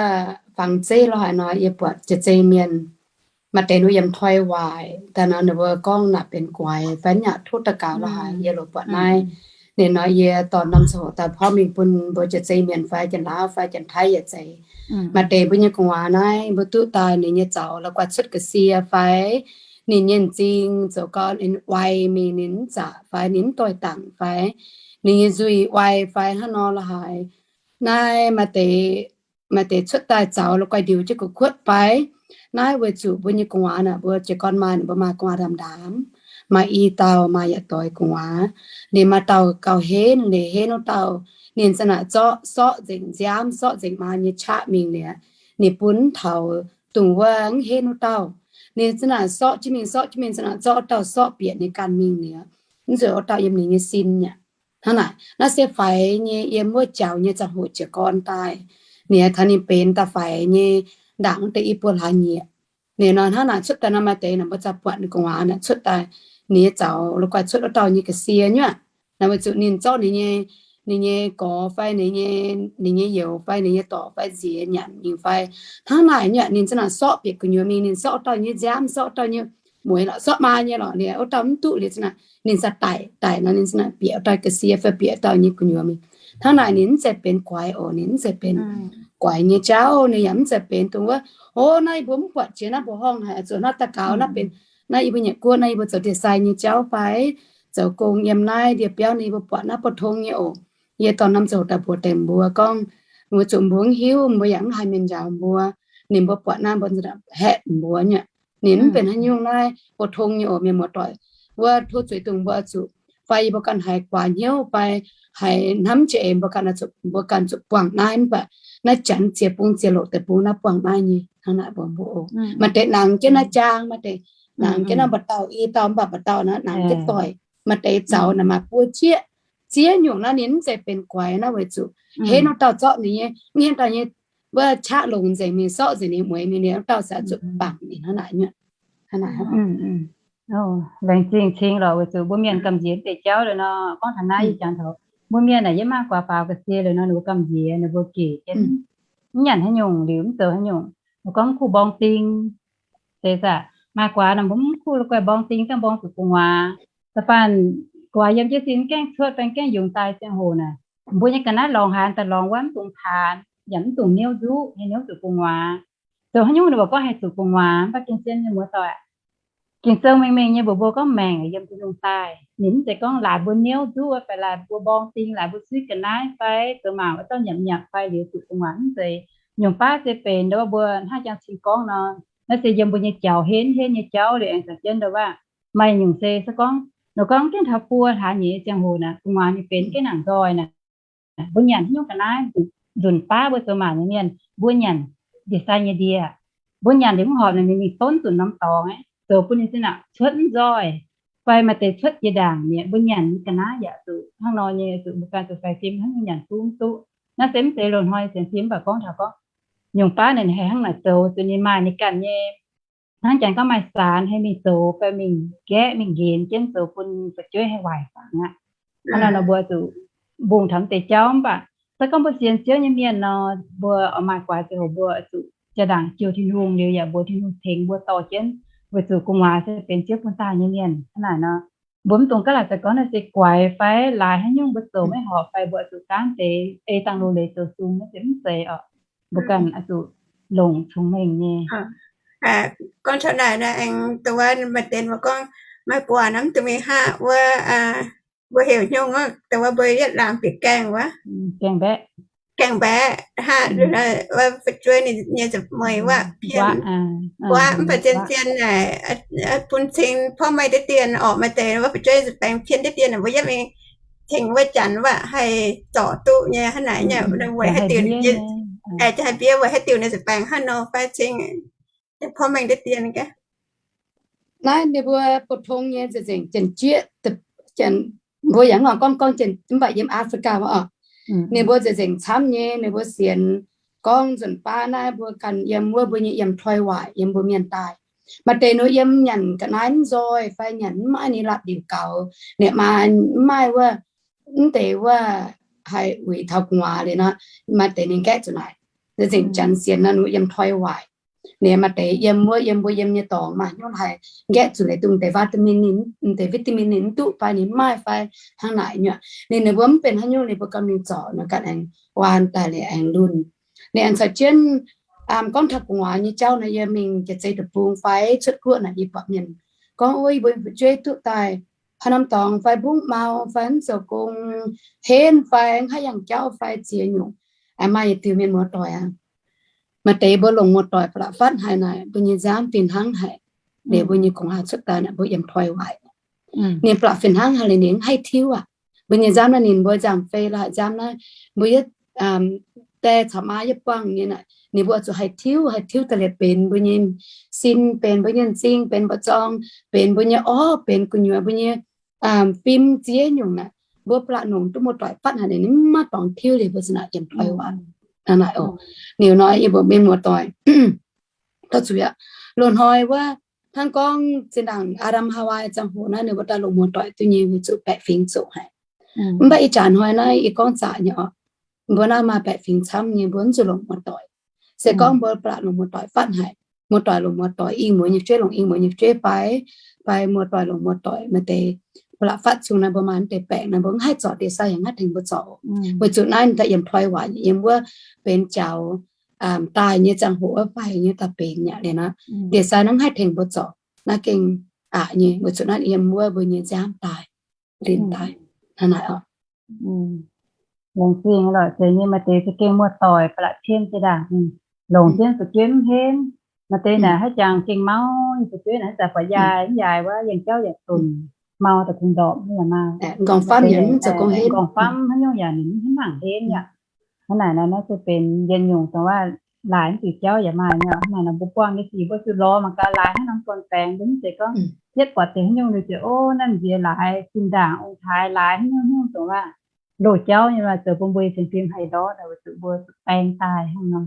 fangx zeiv lorqc haaix nor, yie buatc jiex zei mienh maaih deix ninh yiem toi waaic daaih nor, ninh mbuo gorngv naaic benx guaix fai yaac tov daux gaux lorqc haaix, yie loz buatc naaiv. Ninh nor yie dorh norm ziangh hoc daaih porv mingh bun mbuo jiex zei mienh fai Janx-Laauv fai Janx-Taiv yietc zeiz. Maaih deix mbuo nyei gu'nguaaz naaiv mbuo duqv daaih ninh nyei zaux la'guaih cuotv ga'sie fai ninh nyei m'zing zoux gau ninh wai mingh ninh mv zaqc fai ninh mv doix-dangc fai ninh nyei nzuih wai fai hnangv nor lorqc haaix. Naaiv maaih deix, maaih deix cuotv daaih zaux la'guaih ndiux jienv gu'kuotv fai. Naaiv weic zuqc mbuo nyei gu'nguaaz naaic mbuo jiez gorn maaih, mbuo maaih gu'nguaaz ndaamv-ndaamv, maaih i dauh maaih yietc doix gu'nguaaz. Ninh maaih dauh gauh henv, ninh henv wuov dauh, ninh za'naaic zorqv, sorqv nzengc nziaamv, sorqv nzengc maa nyei qaqv mingh liuz, ninh bun taux dongh wuov mv henv wuov dauh. Ninh za'naaic sorqv jienv mingh, sorqv jienv mingh, za'naaic zorqv wuov dauh sorqv bieqc ninh ganh mingh liuz, mv nzuonx wuov dauh yiem ninh nyei sin aqv. Hnangv naaic, naaiv se faix nyei yiem wuov jaux nyei ziangh hoc jiez gorn daaih. Ninh taux ninh benx daaih faix nyei ndaangc deix i buo hlaax nyieqc. Ninh nor hnangv naaic cuotv daaih nor maaih deix naaic mbuo za'gengh buatc ninh gu'nguaaz naaic cuotv daaih, ninh nyei zaux la'guaih cuotv wuov dauh nyei ga'sie nyuoqc. Naaiv weic zuqc ninh zorqv ninh nyei, ninh nyei gorx fai ninh nyei, ninh nyei youz fai ninh nyei dorc fai nziex nyanc mingh fai hnangv naaic nyuoqc, ninh za'naaic sorqv bieqc gu'nyuoz mingh, ninh sorqv wuov dauh nyei nziaamv, sorqv wuov dauh nyei mueiz lorqc, sorqv maa nyei lorqc, ninh wuov dauh mv duqv liuz za'naaic ninh za'gengh daic, daic nor ninh za'gengh bieqc wuov dauh ga'sie fai bieqc wuov dauh nyei gu'nyuoz mingh. Hnangv naaic ninh mv zeiz benx guaix oc, ninh mv zeiz benx guaix nyei jauv, ninh yaac mv zeiz benx dongh wuov, o, naaiv yie mbuo mv buatc jiex naaiv mbuo horngh haic, zuqc naaiv daux gaux naaiv benx naaiv yie mbuo nyanc guoqv, naaiv yie mbuo zoux ndie-sai nyei jauv fai zoux gong yiem naaiv ndie-biauv, naaiv yie mbuo buatc naaiv bou tong nyei oc. Yie dorh norm ziangh hoc daaih mbuox deix mbuo gorngv, weic zuqc mbuo mv hiuv, mbuo yaac mv haih mienh njaaux mbuo. Ninh mbuo buatc naaiv mbuo haeqv mbuo nyuoqc. Ninh mv benx haaix nyungc naaiv bou tong nyei oc, mienh muoz-doic. Wuov tov zuiz dongh mbuo zuqc, fai yie mbuo ganh haiz guaax hnyouv fai haiz hnamv jiex eix mbuo ganh zuqc, mbuo ganh zuqc buangh naaiv, mv baac naaiv janx ziex bung ziex loc deic-bung naaiv buangh naaiv nyei hnangv naaic mbuo mbuo oc. Maaih deix nangx jienv naaiv jaang, maaih deix nangx jienv naaiv mba'dauh i dauh, mv baac mba'dauh naaiv nangx jienv doic. Maaih deix zaux naaic maaih buo jieqv, ziex nyungc naaiv ninh mv zeiz benx guaix naaiv weic zuqc henv wuov dauh zorqv ninh nyei, mv henv dauh nyei, wuov qaqv longc nzengc mingh, sorqv nzengc ninh mueiz mingh, ninh wuov dauh se zuqc bangc ninh hnangv naaic nyuoqc. Laengz zingh cing lorqc, weic zuqc mbuo mienh gamh nziex deix jauv liuz nor, gorngv taux naaiv yie jangx taux mbuo mienh naaic yiem maah guaax faaux ga'sie liuz nor, ninh mbuo gamh nziex, ninh mbuo gec jienv mv nyanc haaix nyungc liuz mv zoux haaix nyungc. Ninh gorngv kuh mborng ding, se zaqc maaih guaax nor mbuo mv kuh la'guaih mborng ding, dangh mborng zuqc gu'nguaaz. Da'faanh guaax yiem jienv sin mv gaengh cuotv fai mv gaengh yungz daaih ziangh hoc naaic, mbuo nyei ga'naaiv lorngx haaix daaih lorngx wuov mv dungx paanx yaac mv dungx niouv nzuqv, haih niouv zuqc gu'nguaaz. Zoux haaix nyungc ninh mbuo gorngv haih zuqc gu'nguaaz, mv baac gengh zien nyei muoz-doic, Ging-Sou mengh mengh nyei mbuox mbuo gorngv maengc yiem Tin-Hungh daaih. Ninh mv zeiz gorngv laaix mbuo niouv nzuqv fai laaix mbuo mborng ding, laaix mbuo suiv ga'naaiv fai zoux mangc wuov dauh nyanc nyanc fai liuz zuqc gu'nguaaz, mv zeiz. Nyungc baav se benx nduov mbuo hnangv jang cing gorngv nor, naaiv se yiem mbuo nyei jauv henv henv nyei jauv liuz aengx zanc jienv nduov waac. Maaih nyungc se se gorngv, nor gorngv gengh taux buo hlaax nyeic ziangh hoc naaic, gu'nguaaz ninh benx gengh nangc nzoih naaic. Mbuo nyanc haaix nyungc ga'naaiv, nzunc baav mbuo zoux maanc nyei mienh, mbuo nyanc ndie-sai nyei ndie. Mbuo nyanc liuz mv horpc naaic, ninh mingh donv nzunc norm dorngx aqv, zoux bun ninh zinh naaic cuotv mv nzoih, fai maaih deix cuotv jiex ndaangc mi'aqv. Mbuo nyanc nyei ga'naaiv yaac zuqc hnangv nor nyei, zuqc mbuo ganh zuqc faix fim hnangv nyanc duqv mv duqv. Naaiv se mv zeiz loz-hnoi sienx fim, mv baac gorngv taux gorngv nyungc baav naaic ninh haih hnangv naaic zoux, zuqc ninh maaih ninh ganh nyei hnangv janx gorngv maaih saanx haih mingh zoux fai mingh nqaeqv mingh nqenx jienv zoux bun fu'jueiv haih waaic fangx aqv. Hnangv nor nor mbuo zuqc mbungh taux mv deix jauv mv baac se gorngv mbuo sienx Ziouv nyei mienh nor, mbuo oix maaih guaax ziangh hoc mbuo zuqc jaa-ndaangc jiu Tin-Hungh liuz yaac mbuox Tin-Hungh tengx mbuo dorh jienv, weic zuqc gu'nguaaz se benx Ziouv bun daaih nyei mienh. Hnangv naaic nor, mbuo mv dungx gaav laaic za'gengh gorngv naaiv se guaix fai laaix haaix nyungc mbuo zoux maiv horpc fai mbuo oix zuqc gaanv deix ei dangh loz-leiz zoux sung naaiv se mv zeiz oc. Mbuo ganh oix zuqc longc cong-mengh nyei. Gorngv taux naaic naaic aengx dongh wuov maaih deix mbuo gorngv maaih buatc naaiv mv dungx mingh haav wuov, mbuo heuc nyungc wuov dongh wuov mbuo yietv laangz bieqc gaengh wuov, gaengh mbaeqc, gaengh mbaeqc haav, fu'jueiv nyei nza'hmien wuov pien, mbuo mv baac zien-zien naaic bun cing porv mengh deix dien orqc, maaih deix wuov fu'jueiv nza'baengx pien deix dien mbuo yietv mingh tengx wuov janx wuov haih zorc duqv nyei hnangv naaic nyei, weic haaix diuc, haih mbiev weic haaix diuc ninh nza'baengx haaix nor fai cing porv mengh deix dien gaax. Naaiv ninh mbuo pou-tong nyei nzengc, nzengc jieqv, mbuo yaac mv gorngv gorngv mv baac yiem Africa wuov oc, ninh mbuo nzengc, nzengc camv nyei, ninh mbuo sienx gorngv nzunc baav naaiv mbuo ganh yiem wuov mbuo nyei yiem toi waaic yiem mbuo mienh daaih. Maaih deix ninh yiem nyanc ga'naaiv mv nzoih fai nyanc mv maaih ninh la'biux gaux, ninh maa mv maaih wuov, mv deix wuov haih uix taux gu'nguaaz liuz nor, maaih deix ninh nqaeqv zuqc naaic. Nzengc janx sienx nor ninh yiem toi waaic. Ninh maaih deix yiem wuov, yiem mbuo yiem nyei dorngx maaih hnyouv haih nqaeqv zuqc liuz dongh deix vitamin ninh, deix vitamin ninh mv duqv fai ninh mv maaih fai hnangv naaic nyuoqc. Ninh, ninh mbuo mv benx haaix nyungc ninh mbuo ganh mingh zorc nor ganh aengx waan daaih liuz aengx lunh. Ninh aengx caux jienv gorngv taux gu'nguaaz nyei jauv naaic, yie mingh jiex zei deic-bung fai cuotv guoqv naaic yie buatc mienh gorngv, ov, yie mbuo fu'jueiv duqv daaih haaix norm dorngx fai mbungv mau fai mv zoux gong, henv fai mv haih yangh jauv fai ziex nyungc, maaih yietc diuh mienh muoz-doic aqv. Maaih deix mbuo longc muoz-doic ba'laqc fatv haic naaic, mbuo nyei nziaamv fih hnangv haic. Liuz mbuo nyei gu'nguaaz cuotv daaih naaic mbuo yiem toi waaic. Ninh ba'laqc fih hnangv haic liuz ninh mv haih tiuv aqv. Mbuo nyei nziaamv naaiv ninh mbuo nzangc fei laaix nziaamv naaiv, mbuo yietv die caux maa yietv buangh nyei naaic, ninh mbuo oix zuqc haih tiuv, haih tiuv daaih liuz benx mbuo nyei sin, benx mbuo nyei m'zing, benx mbu'zorng, benx mbuo nyei orv, benx gu'nyuoz mbuo nyei fim ziex nyungc naaic, mbuo ba'laqc longc duqv muoz-doic fatv haic ninh mv maaih dorngx tiuv liuz mbuo za'naaic yiem toi waaic. Hnangv naaic oc. Liuz nor yie mbuo mienh muoz-doic, dorh zuqc aqv. Loz-hnoi wuov hnangv gorngv zinh ndaangc Aa^ndam Haawai ziangh hoc naaiv ninh mbuo daaih longc muoz-doic duqv nyei weic zuqc baeqc fingx zoqc haic. Mv baac ih jaax hnoi naaiv yie gorngv zaqc nyei oc, mbuo naaiv maaih baeqc fingx camv nyei, mbuo mv zuqc longc muoz-doic. Se gorngv mbuo ba'laqc longc muoz-doic fatv haic, muoz-doic longc muoz-doic, ing muoz nyei fu'jueiv longc ing muoz nyei fu'jueiv fai, fai muoz-doic longc muoz-doic, maaih deix ba'laqc fatv cung naaiv mbuo maaih deix baeqc naaiv mbuo mv haih zorc, ndie-sai yaac mv haih tengx mbuo zorc. Weic zuqc naaiv ninh daaih yiem toi waaic, yiem wuov benx jaux daaih nyei ziangh hoc wuov faix nyei daaih benx yaac liuz nor, ndie-sai naaiv mv haih tengx mbuo zorc, naaiv gengh aqc nyei. Weic zuqc naaiv yiem wuov mbuo nyei nziaamv daaih, linh daaih, hnangv naaic oc. Laengz zingh lorqc, zeiz nyei maaih deix za'gengh muoz-doic ba'laqc cien jiex ndaangc, longc jienv fu'jueiv mv henv. Maaih deix naaic haaix jangx gengh mau nyei fu'jueiv naaic, haaix zanc buatc yaac mv yaac wuov, yangh jauv yaac zunc, mau daaih kungx ndorpc nyei yaac maaih. Nqorngv famv haaix nyungc yaac ninh mv mangc henv yaac. Hnangv naaic nor naaiv se benx yietc nyungc dongh waac laaix mv zuqc jauv yaac maaih nyei. Hnangv naaic nor mbuo buangh nyei sic mbuo zuqc lorz mangc gaax laaix hnangv norm buonv-baengx, mbuo mv zeiz gorngv yietv buatc deix haaix nyungc liuz ziouc, ov, naaiv m'nziex laaix, zinh ndaangc ong-taaix laaix haaix nyungc haaix nyungc dongh waac loz jauv nyei, maaih zoux bun mbuo nyei sienx fim haih ndortv, weic zuqc mbuo zuqc baeng daaih hnangv nor.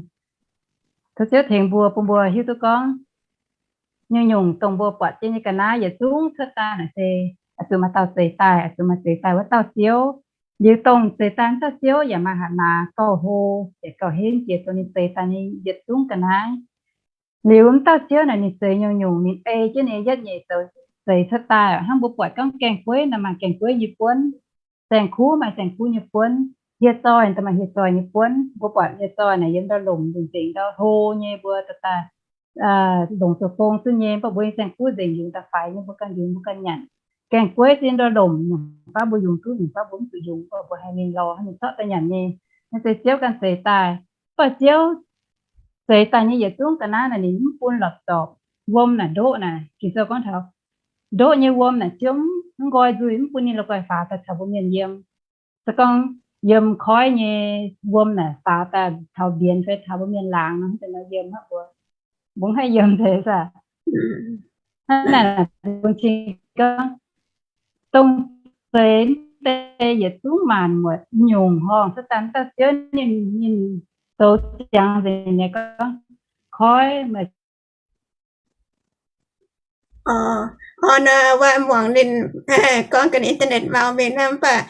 Tov Ziouv tengx mbuo, bun mbuo hiuv duqv gorngv nyungc-nyungc dongh mbuo buatc jienv nyei ga'naaiv yietc zungv cuotv daaih naaic se oix zuqc maaih dauh zeix daaih, oix zuqc maaih zeix daaih wuov dauh Ziouv. Liuz dongh zeix daaih wuov dauh Ziouv yaac maaih hatc maaz gauh hlo, yaac gauh henv jiex dongh ninh zeix daaih nyei yietc zungv ga'naaiv. Liuz wuov dauh Ziouv naaic ninh zeix nyungc-nyungc ninh ei jienv ninh yietv nyeic zoux zeix cuotv daaih. Hnangv mbuo buatc gorngv gaeng-gueiv naaic maaih gaeng-gueiv nyei buonv, saeng-kuv maaih saeng-kuv nyei buonv, hieh zoih daaih maaih hieh zoih nyei buonv. Mbuo buatc hieh zoih naaic yiem ndau-lomc nzengc-nzengc ndau hlo nyei, mbuo daaih longc zoux gong zuqc nyei, mv baac mbuo nyei saeng-kuv nzengc yungz daaih faix nyei, mbuo ganh yungz mbuo ganh nyanc. Gaeng-gueiv se ndau-lomc nyungc baav mbuo yungz duqv, nyungc baav mbuo mv zuqc yungz, mv baac mbuo haih mingh lorz haaix nyungc zorqv daaih nyanc nyei. Naaiv se Ziouv ganh zeix daaih. Mv baac Ziouv zeix daaih nyei yietc zungv ga'naaiv naaic ninh mv bun lorqc zorc. Wuom naaic ndoqv naaic, Ging-Sou gorngv taux ndoqv nyei wuom naaic Ziouv mv nqoi nzuih, mv bun ninh la'guaih faaux daaih caux mbuo mienh yiem. Se gorngv yiem koiv nyei wuom naaic faaux daaih taux mbienx fai taux mbuo mienh laangz nor, mv zeiz nor yiem hnangv mbuo, mbuo mv haih yiem deix saah. Hnangv naaic bun cing gorngv dongh zeix deix yietc zungv maanc muotc nyungc horngh cuotv daaih, dauh Ziouv ninh, ninh zoux ziangx nzengc nyei gorngv koiv maaih Orqc, orqc, nor wuov muangx ninh gorngv ganh internet mau mingh naaiv, mv baac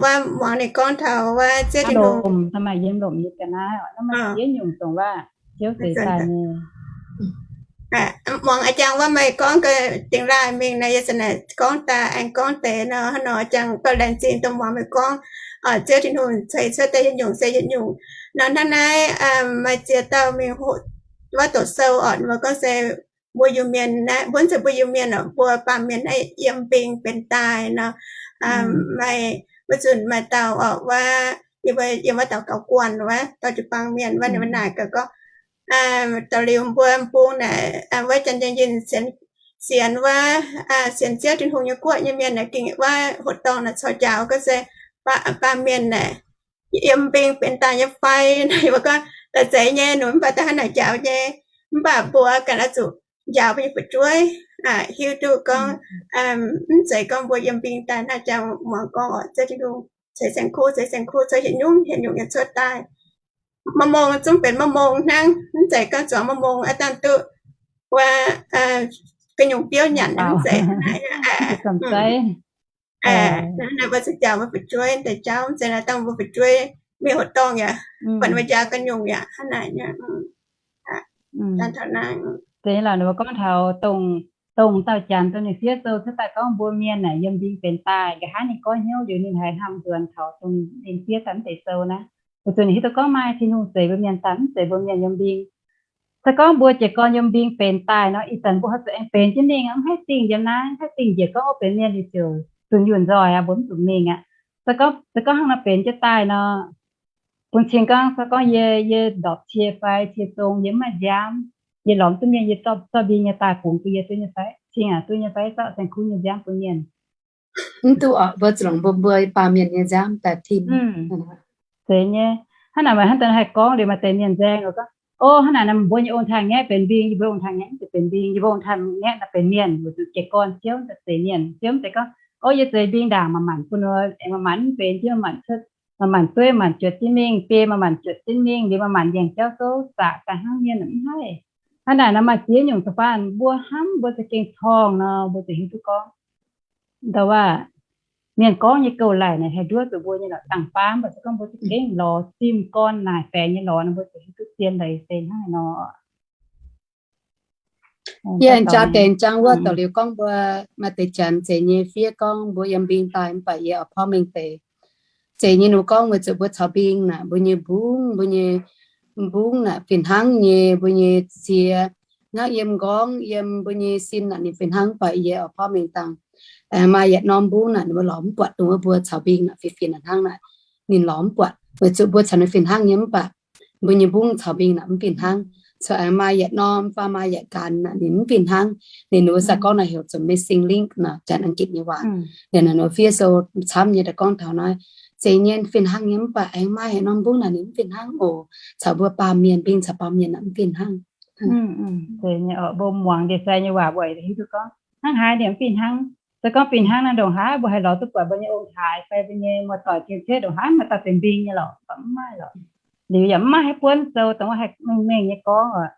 wuov muangx ninh gorngv taux wuov Ziouv Tin-Hungh, maaih yiem lomc nyei ga'naaiv, naaiv maaih ziex nyungc dongh wuov Ziouv zeix daaih nyei. Muangx a'jang wuov meih gorngv ga'dingx laaih mingh naaiv, yie zanc naaic gorngv daaih aengx gorngv deix nor, hnangv nor jangx gauh laengz zingh dongh muangx meih gorngv Ziouv Tin-Hungh ceix cuotv daaih yietc nyungc se yietc nyungc. Nor hnangv naaiv maaih ziex dauh mingh wuov doqc sou orqc, mbuo gorngv se mbuo Iu-Mienh naaiv, mbuo mv zeiz mbuo Iu-Mienh orqc, mbuo baamh mienh naaiv yiem mbing benx daaih nor. Maaih, wuov nzunc maaih dauh orqc, wuov yiem wuov dauh gaux guanh wuov, dauh jiu-baang mienh wuov, ninh mbuo naaic gaax gorngv, daux liuz mbuo mbung naaic wuov Janx-Yinh sienx wuov, sienx Ziouv Tin-Hungh nyei guoqv nyei mienh naaic gengh wuov hoqc dorngh naaic corc njaaux gorngv se baamh mienh naaic yiem mbing benx daaih nyei fai. Naaic mbuo gorngv, daaih zeiz nyei, ninh mv baac daaih hnangv naaic njaaux nyei. Mv baac mbuo ganh oix zuqc njaaux mbuo nyei fu'jueiv, hiuv duqv gorngv mv zeiz gorngv mbuo yiem mbing daaih hnangv jangx muangx gorngv orqc, Ziouv Tin-Hungh ceix saeng-kuv, ceix saeng-kuv cuotv yietc nyungc yietc nyungc nyei cuotv daaih. Ma'mong zungv benx ma'mong hnangv, mv zeiz gorngv zuangx ma'mong aqv dangh duqv wuov gu'nyungc biouv nyanc mv zeiz. Naaiv mbuo zuqc njaaux mbuo fu'jueiv deix jauv, mv zeiz naaiv dangh mbuo fu'jueiv mingh hoqc dorngh yaac buatc mbuo njaaux gu'nyungc yaac hnangv naaic nyei. Deix lorqc, ninh mbuo gorngv taux dongh dauh Janx dongh ninh fiev sou cuotv daaih gorngv mbuo mienh naaic yiem mbing benx daaih. Nqa'haav ninh goiv hnyouv liuz ninh haiz hnamv nzuonx taux dongh ninh fiev daaih mv deix sou naaiv. Weic zuqc ninh hiuv duqv gorngv maaih Tin-Hungh zeix mbuo mienh daaih, mv zeiz mbuo mienh yiem mbing. Se gorngv mbuo jiez gorn yiem mbing benx daaih nor, ih zanc mbuo oix zuqc aengx benx jienv mingh, mv haih dingh yiem naaiv, haih dingh njiec gorngv oix benx mienh liuz ziouc zuqc nyuonh nzoih aqv, mbuo mv zuqc mingh aqv. Se gorngv, se gorngv hnangv nor benx jienv daaih nor, bun cing gorngv, se gorngv yie, yie ndorpc cie fai cie zong, yie mv maaih nziaamv, yie lorz mv duqv mienh, yie zorqv mbing nyei daaih bungx bun yie duqv nyei fai? Cing aqv, duqv nyei fai? Zorqv saeng-kuv nyei nziaamv bun mienh. Mv duqv orqc, mbuo zuqc longc mbuo, mbuo baamh mienh nyei nziaamv daaih tim. Zeiz nyei. Hnangv naaic maaih hnangv deix haih gorngv liuz maaih deix mienh nzaeng gorngv, o, hnangv naaic mbuo nyei ong-taaix-ngaeqv benx mbing, yie mbuo ong-taaix-ngaeqv mv zeiz benx mbing, yie mbuo ong-taaix-ngaeqv naaic benx mienh, weic zuqc jiez gorn ciouv daaih zeiz mienh. Ciouv mv zeiz gorngv, o, yie zeix mbing ndaangc maaih maanc bun wuov, aengx maaih maanc mv benx, jienv maaih maanc cuotv, maaih maanc dueiv, maanc juoqc jienv mingh, biei maaih maanc juoqc jienv mingh, liuz maaih maanc yangh jauv souv zaqc daaih hnangv mienh mv haih. Hnangv naaic nor maaih ziex nyungc da'faanh mbuo hnamv mbuo za'gengh torngv nor, mbuo ziouc hiuv duqv gorngv, ndau wuov, mienh gorngv nyei gouv-laic naaic haih nduov zuqc mbuo nyei lorqc. Dangh faam mv baac se gorngv mbuo za'gengh lorz zimh gorn naaic faengx nyei lorz nor, mbuo ziouc hiuv duqv zien leiz se hnangv haaix nor. Yie aengx jaa deix jangv wuov daux liuz gorngv mbuo maaih deix Janx zeix nyei fiev gorngv mbuo yiem mbing daaih mv baac yie oix porv mengh deix zeix nyei. Ninh mbuo gorngv weic zuqc mbuo caux mbing naaic mbuo nyei mbungv, mbuo nyei mbungv naaic fih hnangv nyei, mbuo nyei ziex hnangv yiem nqorngv, yiem mbuo nyei sin naaic ninh fih hnangv, mv baac yie oix porv mengh dangh aengx maaih yietc norm mbungv naaic ninh mbuo lorz mv buatc, dongh wuov mbuo caux mbing naaic fih fih hnangv naaic ninh lorz mv buatc. Weic zuqc mbuo caux ninh fih hnangv nyei mv baac mbuo nyei mbungv caux mbing naaic mv fih hnangv. Caux aengx maaih yietc norm fai maaih yietc ganx naaic ninh mv fih hnangv. Ninh mbuo se gorngv naaic heuc zoux missing link nor, Janx-Agitc nyei waac. Liuz naaic ninh mbuo fiev sou camv nyei daaih gorngv taux naaiv, zeix nyei fih hnangv nyei mv baac aengx maaih yietc norm mbungv naaic ninh mv fih hnangv oc. Caux mbuo baamh mienh, mbing caux baamh mienh naaic mv fih hnangv. Mbuo muangx ndie-sai nyei waac mbuo hiuv duqv gorngv hnangv haaix ninh mv fih hnangv. Se gorngv fih hnangv naaiv ndongc haaix mbuo haih lorz duqv buatc mbuo nyei ong-taaix fai mbuo nyei muoz-doic cien-ceqv ndongc haaix maaih dauh benx mbing nyei lorqc, mv maaih lorqc. Liuz yaac mv maaih haaix buonv sou dongh wuov haih mengh mengh nyei gorngv oc.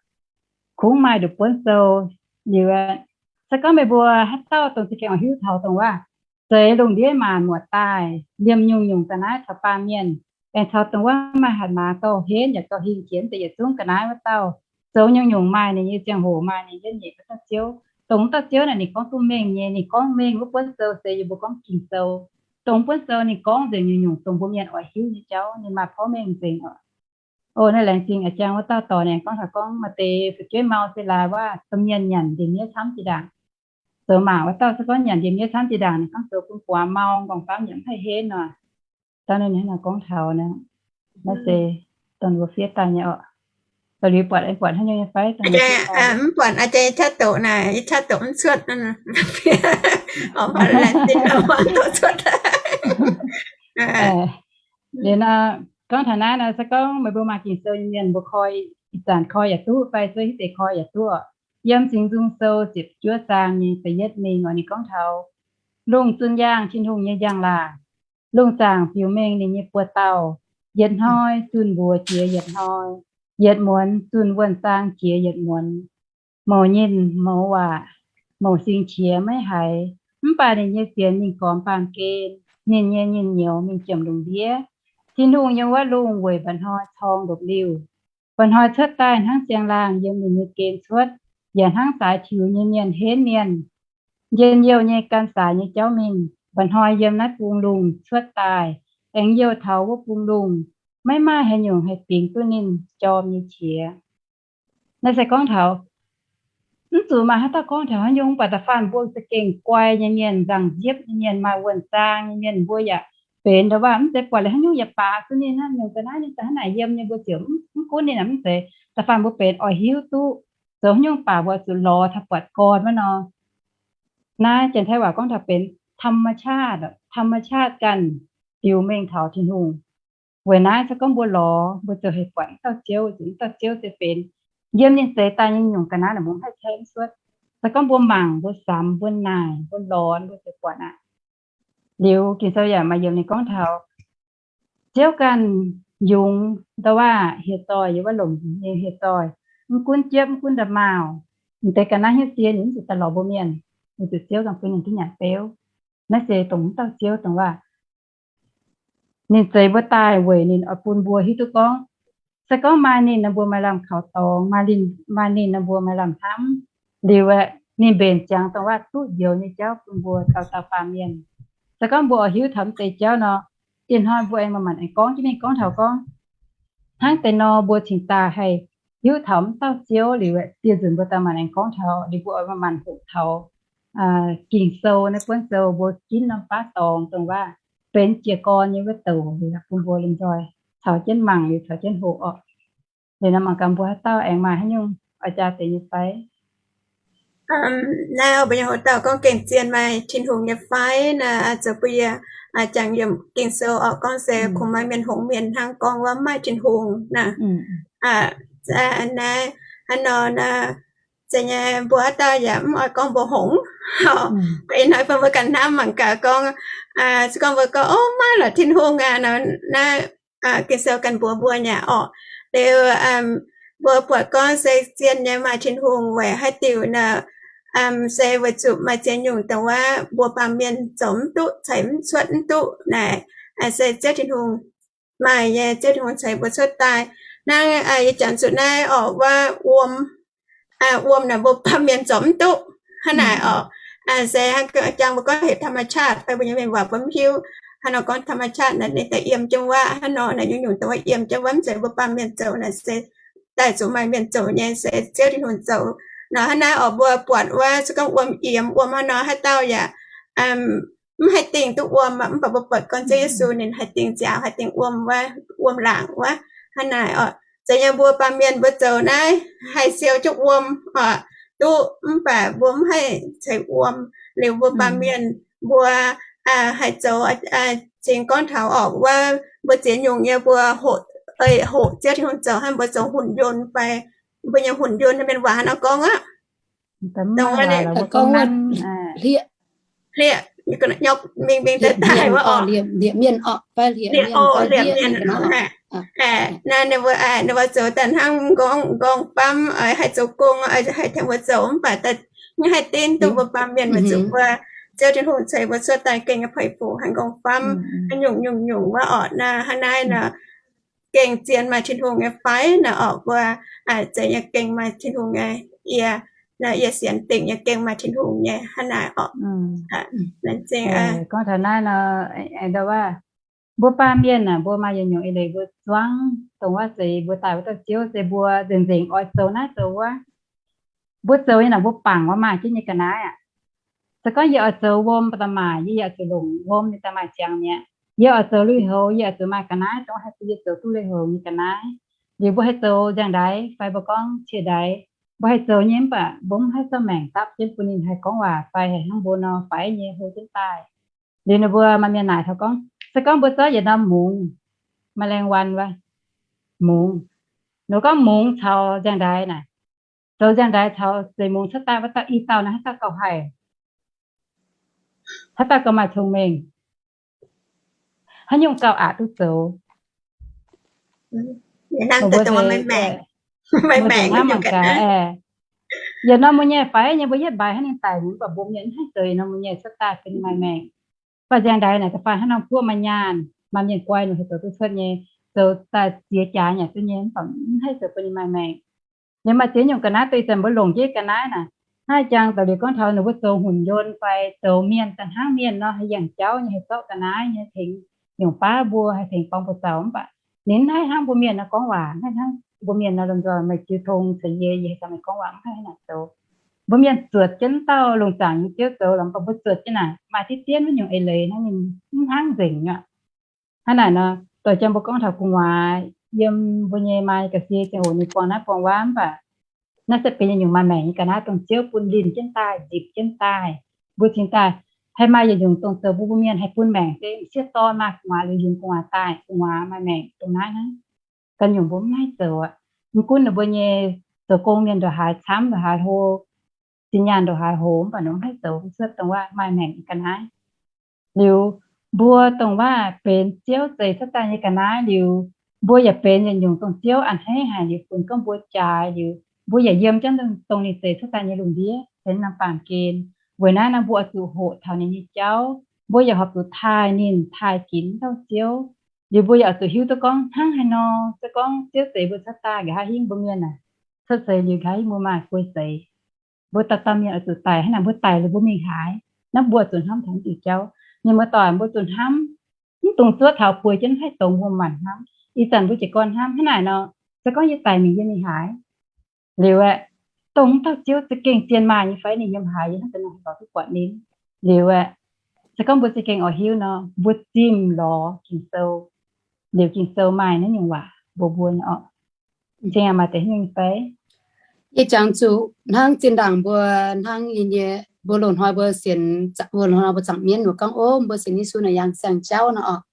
Kungx maaih nduqc buonv sou. Liuz se gorngv meih mbuo haaix dauh dongh za'gengh oix hiuv taux dongh wuov zeix lungh ndiev maanc muotc daaih, liemh nyungc-nyungc ga'naaiv taux baamh mienh, aengx taux dongh wuov maaih hatc maaz gauh henv yaac gauh hingh jiex deix yietc zungv ga'naaiv wuov dauh, zoux nyungc-nyungc maaih ninh nyei ziangh hoc, maaih ninh yietv nyeic wuov dauh ziouv. Dongh dauh ziouv naaic ninh gorngv duqv mengh nyei. Ninh gorngv mengh wuov buonv sou se yie mbuo gorngv Ging-Sou. Dongh buonv sou ninh gorngv nzengc nyungc-nyungc dongh mbuo mienh oix hiuv nyei jauv, ninh maaih porv mengh nzengc oc. O, naaiv laengz zingh a'jang wuov dauh dorc ninh gorngv taux gorngv maaih deix fu'jueiv mau se laaix wuov domh mienh nyanc ndie-miev camv jiex ndaangc. Zoux mangc wuov dauh se gorngv nyanc ndie-miev camv jiex ndaangc, ninh gorngv zoux bun guaax mau, nqorngv-famv yaac mv haih henv nor. Dangh ninh hnangv naaic gorngv taux naaiv, naaiv se dongh mbuo fiev daaih nyei oc. Ba'liuz buatc, buatc haaix nyungc nyei fai? Mv buatc, a'jang yie qaqv doqc naaic, yie qaqv doqc mv cuotv. Liuz nor, gorngv taux naaiv nor, se gorngv meih mbuo maaih Ging-Sou nyei mienh, mbuo koi, ih zanc koi yaac duqv fai zuov hiuv deix koi yaac duqv. Yiem Singx Nzung Sou ziepc juov zaang nyei da'yietv mingh oc, ninh gorngv taux, lungh zunh yaangh Tin-Hungh nyei njang-laangc, lungh zaangc biux mengh ninh nyei buoz-dauh. Yietc hnoi zunh mbuox jiex yietc hnoi, yietc muonz zunh wuonh zaang jiex yietc muonz. Mouz nyinh mouz waac, mouc singx qiex maiv haiz. Mv baac ninh nyei fienx mingh gormx baamh gen, ninh nyei nyinh nyouz mingh jomc lungh ndiev. Tin-Hungh yiem wuov lungh weic mba'hnoi corng ndopv-liuh. Mba'hnoi cuotv daaih hnangv siang-laangh yiem ninh nyei gen cuotv, yaac hnangv saaix tiux nyei mienh henv mienh. Njien-youh nyei gan saaix nyei jauv mingh, mba'hnoi yiem naaiv bung lungh cuotv daaih, aengx youh taux wuov bung lungh. Maiv maaih haaix nyungc haih bingx duqv ninh jorm nyei qiex. Naaiv se gorngv taux mv zuqc maaih haaix dauh gorngv taux haaix nyungc, mv baac da'faanh mbuo za'gengh guai nyei mienh, nzangc-nziepv nyei mienh, maaih wuonh zaang nyei mienh, mbuo yaac benx ndau waac mv zeiz buatc liuz haaix nyungc yaac baac zuqc ninh hnangv nyungc ga'naaiv ninh za'hnangv naaic yiem nyei, mbuo ziouc mv gunv ninh naaic mv zeiz. Da'faanh mbuo benx oix hiuv duqv zoux haaix nyungc baac mbuo zuqc lorz taux buatc gorn wuov nor. Naaiv janx-taiv waac gorngv taux benx ธรรมชาติ, ธรรมชาติ ganh biux mengh taux Tin-Hungh. Weic naaiv se gorngv mbuo lorz mbuo ziouc haih buatc mv dauh Ziouv, zuqc mv dauh Ziouv se benx yiem ninh zeix daaih nyei nyungc ga'naaiv naaic mbuo mv haih caeqv mv cuotv. Se gorngv mbuo mangc, mbuo samx, mbuo naaic, mbuo lorz, mbuo ziouc buatc aqv. Liuz Ging-Sou yaac maaih yiemc ninh gorngv taux Ziouv ganh yungz ndau waac hieh zoih, yiem wuov lomc nyei hieh zoih, mv gunv jiepv mv gunv nda'maauh, m'deix ga'naaiv hnyouv sie ninh mv zuqc daaih lorz mbuo mienh, weic zuqc Ziouv ganh bun ninh duqv nyanc beuv. Naaiv se dongh mv dauh Ziouv dongh waac. Ninh zeix mbuo daaih weic ninh oix bun mbuo hiuv duqv gorngv, se gorngv maaih ninh nor mbuo maaih lamh kaux dorngx, maaih ninh nor mbuo maaih lamh hnamv. Liuz aeqv, ninh mbenc ziangx dongh waac duqv njoux nyei jauv bun mbuo dauh dauh baamh mienh. Se gorngv mbuo oix hiuv taux mv deix jauv nor, ih hnoi mbuo aengx manc-manc aengx gorngv jienv mingh gorngv taux gorngv hnangv deix nor mbuo cingx daaih haih hiuv taux mv dauh Ziouv. Liuz aeqv, dieh nzunc mbuo daaih manc-manc aengx gorngv taux, liuz mbuo oix manc-manc hoqc taux Ging-Sou naaiv buonv sou mbuo ginv norm baav dorngx dongh waac benx jiez gorn nyei wuov douc, liuz bun mbuo lomh nzoih caux jienv mangc liuz caux jienv hoqc orqc. Liuz nor mangc gaax mbuo haaix dauh aengx maaih haaix nyungc oix jaa deix nyei fai? Naaiv mbuo nyei hoc dauh gorngv gengh zien maaih Tin-Hungh nyei fai naaic, zoux bun yie jangx yiemc Ging-Sou orqc, gorngv se kungx maaih mienh hngongx mienh hnangv gorngv wuov maaih Tin-Hungh naaic. Naaiv, hnangv nor naaic, zeiz nyei mbuo haaix dauh yaac mv oix gorngv mbuo hngongx. Ih hnoi bun mbuo ganh hnamv mangc gaax gorngv, se gorngv mbuo gorngv, ov, maaih lorqc Tin-Hungh aac, naaiv Ging-Sou ganh mbuox mbuo nyei orqc. Liuz mbuo buatc gorngv se zien nyei maaih Tin-Hungh weic haaix diuc naaic, se weic zuqc maaih ziex nyungc dongh wuov mbuo baamh mienh zoux mv duqv, ceix mv cuotv mv duqv naaic, se Ziouv Tin-Hungh maaih nyei, Ziouv Tin-Hungh ceix mbuo cuotv daaih. Hnangv yie janx zuqc naaiv orqc, wuov wuom, wuom naaic mbuo baamh mienh zoux mv duqv hnangv naaic orqc. Se jangx mbuo gorngv heuc ธรรมชาติ fai mbuo nyei mienh waac mbuo mv hiuv. Hnangv nor gorngv ธรรมชาติ naaic ninh daaih yiem jienv wuov hnangv nor naaic, nyungc-nyungc dongh wuov yiem jienv wuov, mv zeiz mbuo baamh mienh zoux naaic, se daaih zuqc maaih mienh zoux nyei, se Ziouv Tin-Hungh zoux. Nor hnangv naaiv orqc, mbuo buatc wuov se gorngv wuom yiemx, wuom hnangv nor haaix dauh yaac mv haih dingh duqv wuom aqv. Mv baac mbuo buatc gorngv Ziouv Yesu ninh haih dingh nziaaux, haih dingh wuom wuov, wuom laangc wuov, hnangv naaic orqc. Zeiz nyei mbuo baamh mienh mbuo zoux naaiv haih siou jienv wuom orqc, duqv, mv baac mbuo mv haih ceix wuom. Liuz mbuo baamh mienh mbuo haih zoux, cingx gorngv taux orqc, wuov mbuo ziex nyungc nyei mbuo hoqc, hoqc Ziouv Tin-Hungh zoux hnangv mbuo zoux หุ่นยนต์ fai mbuo nyei หุ่นยนต์ naaiv mienh waac hnangv nor gorngv aqv. Gorngv hlieqv, hlieqv mingh mingh daaih daaih wuov orqc, hlieqv mienh orqc, hlieqv mienh. Naaiv ninh mbuo, ninh mbuo zoux daaih hnangv nqorngv, nqorngv famv, haih zoux gong, haih tengx mbuo zoux, mv baac mv haih dinv duqv mbuo baamh mienh, weic zuqc mbuo Ziouv Tin-Hungh ceix mbuo cuotv daaih gengh nyei peix fuc, haih nqorngv famv, haih nyungc nyungc nyungc wuov orqc. Naaiv hnangv naaiv nor, gengh zien maaih Tin-Hungh nyei fai naaic orqc, mbuo zeiz nyei gengh maaih Tin-Hungh nyei, yie, yie sienx dingc nyei gengh maaih Tin-Hungh nyei hnangv naaic orqc. Gorngv taux naaiv nor, mbuo baamh mienh aah, mbuo maaih yietc nyungc eix leiz mbuo zuangv dongh wuov zeiz mbuo daaih wuov dauh Ziouv se mbuo nzengc nzengc oix zoux naaiv zoux wuov. Mbuo zoux nyei naaic mbuo bangc wuov maaih jienv nyei ga'naaiv aqv. Se gorngv yie oix zoux wuom ba'da'maaic, yie yaac zuqc longc wuom nyei da'maaic ziangx mi'aqv. Yie oix zoux lui-houx, yie oix zuqc maaih ga'naaiv dongh haih bun yie zoux duqv lui-houx nyei ga'naaiv. Liuz mbuo haih zoux nziang-ndaix fai mbuo gorngv cie-ndaix, mbuo haih zoux nyei, mv baac mbuo mv haih zorqv maengc dapv jienv bun ninh haih gorngv waac fai haih hnangv mbuo nor faix nyei hlo jienv daaih. Liuz ninh mbuo maaih mienh naaic taux gorngv, se gorngv mbuo zorqv yietc norm mungz, แมลงวัน wuov, mungz, ninh gorngv mungz caux nziang-ndaix naaic, zoux nziang-ndaix caux zeix mungz cuotv daaih wuov dauh, i dauh naaiv haaix dauh gauh haih, haaix dauh gauh maaih cong-mengh, haaix nyungc gauh aqc duqv zoux? Mbuo hnamv mangc gaax, Yietc norm mbuo nyei faix nyei mbuo yietv mbaix hnangv ninh daic, mv baac mbuo mienh mv haih zoux yietc norm mbuo nyei cuotv daaih bun ninh maaih maengc. Mv baac nziang ndaix naaic da'faanh hnangv norm guoqv maaih nyaanh, maaih mienh guai nor haih zoux duqv cuotv nyei, zoux daaih ziex jaax yaac duqv nyei, mv baac mv haih zoux bun ninh maaih maengc. Liuz maaih ziex nyungc ga'naaiv dongh ih zanc mbuo longc jienv ga'naaiv naaic, naaiv jangx daaih liuz gorngv taux ninh mbuo zoux hunc ndon fai zoux mienh daaih hnangv mienh nor, haih yangh jauv nyei, haih zorqv ga'naaiv nyei, tengx nyungc baav mbuo, haih tengx borng buoz-zaux, mv baac ninh mv haih hnangv mbuo mienh nor gorngv waac, mv haih hnangv mbuo mienh nor lomh nzoih meih jiu tong caux yie, yie haih caux meih gorngv waac, mv haih naaic zoux. Mbuo mienh zuotc jienv dauh lungh zaangc nyei ziouv zoux lorqc, mv baac mbuo zuotc jienv naaic maaih diqv dien wuov nyungc eix leiz hnangv, ninh mv hnangv nzengc nyei. Hnangv naaic nor, doix jang mbuo gorngv taux gu'nguaaz waac, yiem mbuo nyei maa nyei ga'sie ziangh hoc ninh buangh naaiv buangh wuov, mv baac naaiv se benx yietc nyungc maaih maengc nyei ga'naaiv dongh Ziouv bun linh jienv daaih, nzipc jienv daaih. Mbuo cingx daaih haih maaih yietc nyungc dongh zoux mbuo, mbuo mienh haih bun maengc se m'sieqv dorn maaih gu'nguaaz liuz yungz gu'nguaaz daaih, gu'nguaaz maaih maengc dongh naaiv hnangv. Ganh nyungc mbuo mv haih zoux aqv. Mv gunv ninh mbuo nyei zoux gong mienh ndongc haaix camv, ndongc haaix hlo, zinh nyaanh ndongc haaix hoz, mv baac ninh mv haih zoux cuotv dongh waac maaih maengc nyei ga'naaiv. Liuz mbuo dongh waac benx Ziouv zeix cuotv daaih nyei ga'naaiv liuz, mbuo yaac benx yietc nyungc dongh Ziouv a'hneiv haic liuz, funx gorngv mbuo jaaix liuz, mbuo yaac yiem jienv dongh ninh zeix cuotv daaih nyei lungh ndiev benx norm baamh gen. Weic naaiv nor mbuo oix zuqc hoqc taux ninh nyei jauv, mbuo yaac horpc zuqc taaih ninh, taaih ginx dauh Ziouv. Liuz mbuo yaac oix zuqc hiuv duqv gorngv hnangv haaix nor, se gorngv Ziouv zeix mbuo cuotv daaih nqa'haav hingv mbuo mienh naaic, cuotv seix liuz nqa'haav hingv mbuo maaih guei seix. Mbuo dauh dauh mienh oix zuqc daic hnangv naaic, mbuo daic liuz mbuo mingh haaix? Naaiv mbuo zuqc hnamv taux mv diuc jauv. Mienh muoz-doic, mbuo zuqc hnamv, mv dungx zuov taux bueix jienv haih dongz mbuo maanc hnamv. Ih zanc mbuo jiez gorn hnamv hnangv naaic nor, se gorngv yie daic mingh yie mingh haaix? Liuz aeqv, dongh wuov dauh Ziouv za'gengh zien maaih nyei fai ninh yiem haaix, yie hnangv deix nor lorz duqv buatc ninh. Liuz aeqv, se gorngv mbuo za'gengh oix hiuv nor, mbuo zimh lorz Ging-Sou. Liuz Ging-Sou maaih naaiv nyungc waac mbuox mbuo nyei orqc. Zingh maaih deix nyungc fai? Yie jangx zuqc hnangv zinh ndaangc mbuo hnangv nyei, mbuo loz-hnoi mbuo sienx, mbuo loz-hnoi mbuo zaangc mienv mbuo gorngv, ov, mbuo sienx Yesu naaic yangh siang-jauv nor orqc.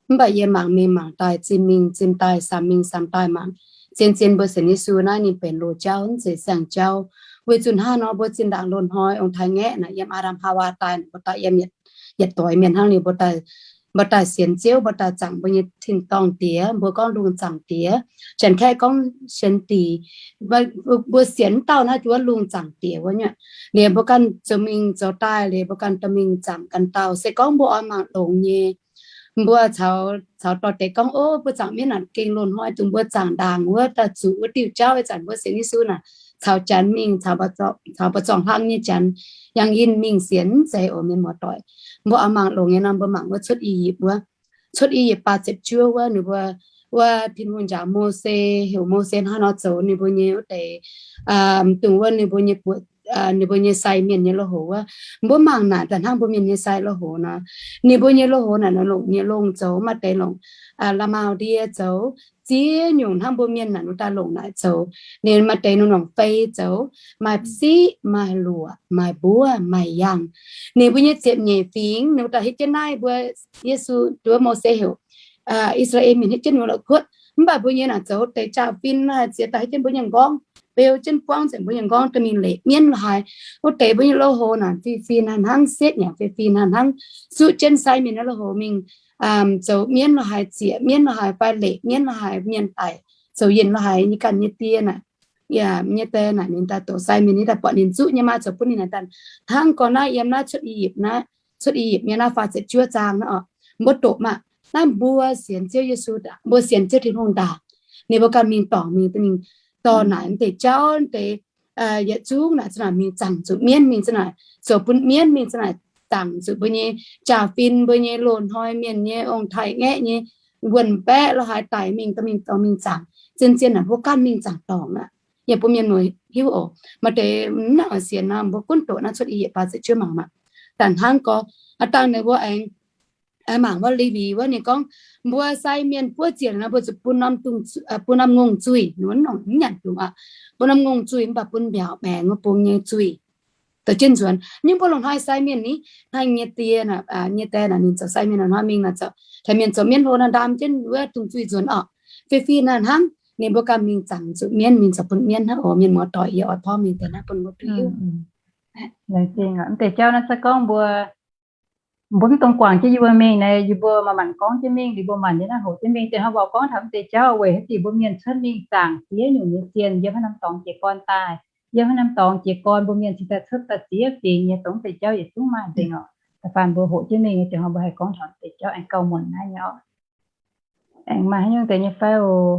Mv baac yie mangc mingh mangc daaih, zinh mingh zinh daaih, samx mingh samx daaih mangc, zien-zien mbuo sienx Yesu naaiv ninh benx loz-jauv, mv zeiz siang-jauv. Weic zuqc hnangv nor mbuo zinh ndaangc loz-hnoi ong-taaix-ngaeqv naaic yiem Aa^ndam Haawaa daaih, mbuo daaih yiem yietc doix mienh hnangv liuz, mbuo daaih sienx Ziouv, mbuo daaih zaangc mbuo nyei tin-dorngh diex, mbuo gorngv lungh zaangc diex, Janx-Kaeqv gorngv sienx diex. Mbuo sienx dauh naaiv juov lungh zaangc diex wuov nyei. Liuz mbuo ganh zoux mingh zoux daaih liuz mbuo ganh dorh mingh zaangc ganh dauh. Se gorngv mbuo oix mangc longx nyei, mbuo caux dorh deix gorngv, ov, mbuo zaangc mienv naaic gengh loz-hnoi dongh mbuo zaangc ndaangc wuov daaih zuqc wuov diuh jauv, ih zanc mbuo sienx Yesu naaic caux Janx mingh, caux mbuo zorngc hlang nyei Janx yangh yinh mingh sienx, mv zeiz oc mienh muoz-doic. Mbuo oix mangc longx nyei nor, mbuo mangc wuov Cuotv I^yipv wuov, Cuotv I^yipv baac ziepc juov wuov, ninh mbuo, wuov Tin-Hungh njaaux Mose, heuc Mose hnangv haaix nor zoux ninh mbuo nyei wuov deix, dongh wuov ninh mbuo nyei buoqc, ninh mbuo nyei sai mienh nyei lui-houx wuov. Mbuo mangc naaic daaih hnangv mbuo mienh nyei sai lui-houx nor, ninh mbuo nyei lui-houx naaic nor longc nyei longh zoux, maaih deix longc la'maauh ndie zoux, ziex nyungc hnangv mbuo mienh naaic nor daaih longc naaic zoux. Ninh maaih deix nor longc fei zoux, maaih siqv, maaih luoqc, maaih mbuov, maaih yangh. Ninh mbuo nyei ziepc nyeic fingx ninh mbuo daaih hietv jienv naaiv mbuo, Yesu, wuov Mose heuc I^saa^laa^en mienh hietv jienv ninh mbuo la'kuotv. Mv baac mbuo nyei naaic zoux deix jaa-fin naaic ziex daaih hietv jienv mbuo nyei m'nqorngv, beu jienv buangv nzengc mbuo nyei m'nqorngv, dorh mingh leqc mienv la'haaix. Wuov deix mbuo nyei lui-houx naaic fih fih hnangv hnangv, sietv nyei fih fih hnangv hnangv, zuqv jienv sai mienh nyei lui-houx mingh zoux mienv la'haaix, zieqc mienv la'haaix fai leqc mienv la'haaix, mienh daic zoux yinh la'haaix nyei ganh nyei die naaic, yaac nyei die naaic ninh daaih doqc sai mienh nyei daaih buatc ninh zuqv nyei maa zoux bun ninh naaic daaih. Hnangv gorngv naaiv yiem naaiv Cuotv I^yipv naaiv, Cuotv I^yipv nyei naaiv faah ziepc juov zaang naaiv oc, mbuo doqc maah, naaiv mbuo sienx Ziouv Yesu, mbuo sienx Ziouv Tin-Hungh ndaangc, ninh mbuo ganh mingh dorngc mingh, mingh dorh naaic deix jauv deix, yietc zungv naaic za'naaic mingh zaangc zuqc mienv mingh za'naaic zoux bun mienv mingh za'naaic zaangc zuqc mbuo nyei jaa-fin, mbuo nyei loz-hnoi mienh nyei ong-taaix-ngaeqv nyei wuonh baeqv la'haaix daic mingh dorh mingh, dorh mingh zaangc. Zien-zien naaic mbuo ganh mingh zaangc dorngc aqv. Yie bun mienh muoz hiuv oc. Maaih deix mv nangc oix sienx nor, mbuo gunv doqc naaiv Cuotv I^yipv baac ziepc juov mangc maah. Daaih hnangv gorx, aa dangh ninh mbuo aengx mangc wuov Lewi wuov ninh gorngv, mbuo sai mienh buov ziepc nor mbuo zuqc bun norm, bun norm ngongh zuih, ninh mbuo mv nyanc dungz aqv. Bun norm ngongh zuih mv baac bun mbiaauc maengx wuov bung nyei zuih. Doqc jienv nzuonx nyei mbuo loz-hnoi sai mienh ni, hnangv nyei die, nyei die naaic ninh zoux sai mienh loz-hnoi mingh naaic zoux, taux mienh zoux mienv hlo naaic ndaam jienv wuov dungz zuih nzuonx oc. Fih fih naaic hnangv ninh mbuo ganh mingh zaangc zuqc mienv, mingh zoux bun mienv hnangv oc. Mienh muoz-doic, yie oix porv mengh deix naaiv bun mbuo hiuv. Laengz zingh oc. Mv deix jauv naaiv se gorngv mbuo, mbuo mv dungx guangc jienv yie mbuo mingh naaic, yie mbuo manc-manc gorngv jienv mingh, liuz mbuo manc nyei naaiv hoqc jienv mingh. Deix hnoi mbuo gorngv taux mv deix jauv weic haaix diuc mbuo mienh cuotv mingh zaangc ziex nyungc nyei sienh yiem haaix norm dorngx jiez gorn daaih. yiem haaix norm dorngx jiez gorn mbuo mienh cingx daaih cuotv daaih ziex fingx nyei dongh deix jauv yietc zungv maaih nzengc oc. Da'faanh mbuo hoqc jienv mingh nyei ziangh hoc mbuo haih gorngv taux deix jauv aengx gauh muonc naaiv nyei oc. Aengx maaih haaix nyungc deix nyei fai oc?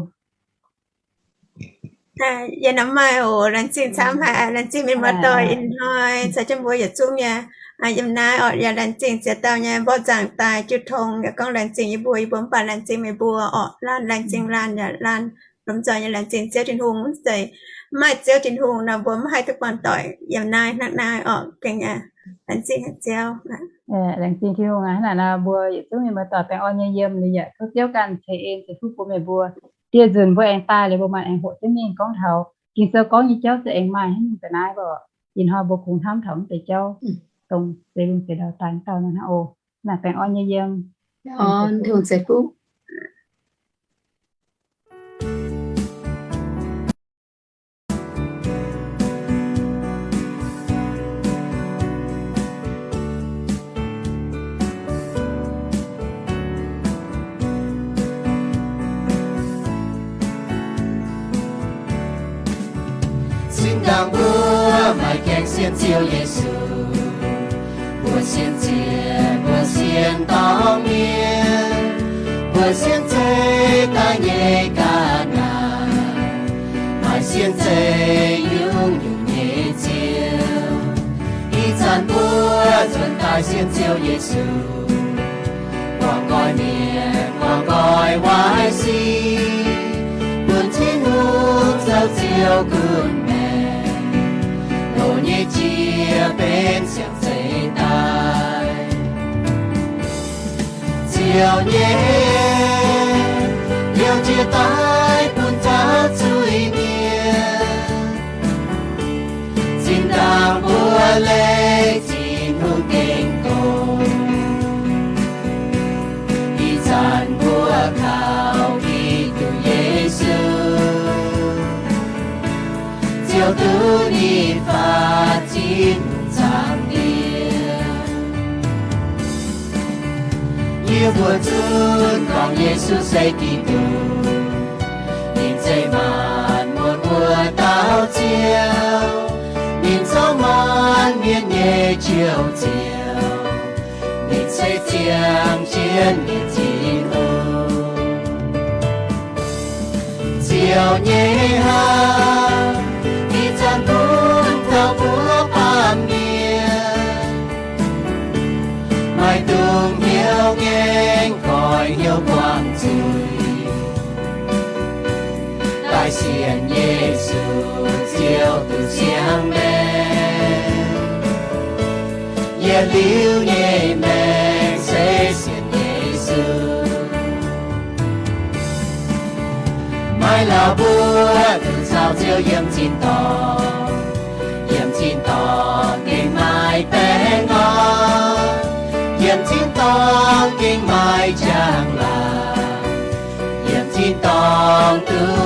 Yie nor maaih oc. Laengz zingh camv haic, laengz zingh mienh muoz-doic ih hnoi caux jienv mbuo yietc zungv nyei yiem naaiv oc. Yaac laengz zingh ziex dauh nyei mborqv nzangc daaih jiu tong yaac gorngv laengz zingh yie mbuo, yie mbuo mv baac laengz zingh meih mbuo oc. Laanh laengz zingh laanh yaac laanh lomh nzoih nyei laengz zingh Ziouv Tin-Hungh. Mv zeiz maaih Ziouv Tin-Hungh nor mbuo mv haih duqv buangh doic yiem naaiv hnangv naaiv oc. Gengh laengz zingh Ziouv. Laengz zingh Tin-Hungh aac. Hnangv naaic nor mbuo yietc zungv mienh muoz-doic baengh orn nyei yiem liuz yaac tov Ziouv ganh ceix en ceix fuqv bun meih mbuo. Dieh nzunc mbuo aengx daaih liuz mbuo maaih aengx hoqc jienv mingh gorngv taux Ging-Sou gorngv nyei jauv se aengx maaih haaix nyungc ga'naaiv oc. Ih hnoi mbuo kungx hnamv taux mv deix jauv dongh seix lungh seix ndau daaih dauh naaiv hnangv oc. Naaic baengh orn nyei yiem. Tin-Hungh ceix fuqv. Zinh ndaangc mbuo maiv gaengh sienx Ziouv Yesu, mbuo sienx Ziouv, mbuo sienx dorng mienh, mbuo sienx zeiv daaih nyei ga'naaiv, maiv sienx zeiv nyungc-nyungc nyei ziouv. Ih zanc mbuo nzuonx daaih sienx Ziouv Yesu, guangc nqoi mienh, guangc nqoi waaic sic, bun Tin-Hungh zoux Ziouv gunv maengc, loz nyei jiex benx siang-zeix daaih. Ziouv nyei liouh jiex daaih bun zaux zuiz-mienh. Zinh ndaangc mbuo leih Tin-Hungh gengh gorngv, ih zanc mbuo kaux Giduc Yesu, Ziouv duqv ninh faatv Tin-Hungh zaangc Diex. Yie mbuo zunv gorngv Yesu se Giduc, ninh zeiz maanc muotc mbuo dauh Ziouv, ninh zoux maanc mienh nyei Njoux Ziouv, ninh se ziangh jienv mienh Tin-Hungh. Ziouv nyei hnamv ih zanc bun taux mbuo baamh mienh, maiv dungx hnyouv ngaengc goix hnyouv buangh zuiz, daaih sienx Yesu Ziouv duqv siang maengc. Yietc liuz nyei maengc se sienx Yesu. Maiv lauh mbuo duqv caux Ziouv yiem tin-dorngh, yiem tin-dorngh gengh maaih baengh orn, yiem tin-dorngh gengh maaih njang-laangc, yiem tin-dorngh duqv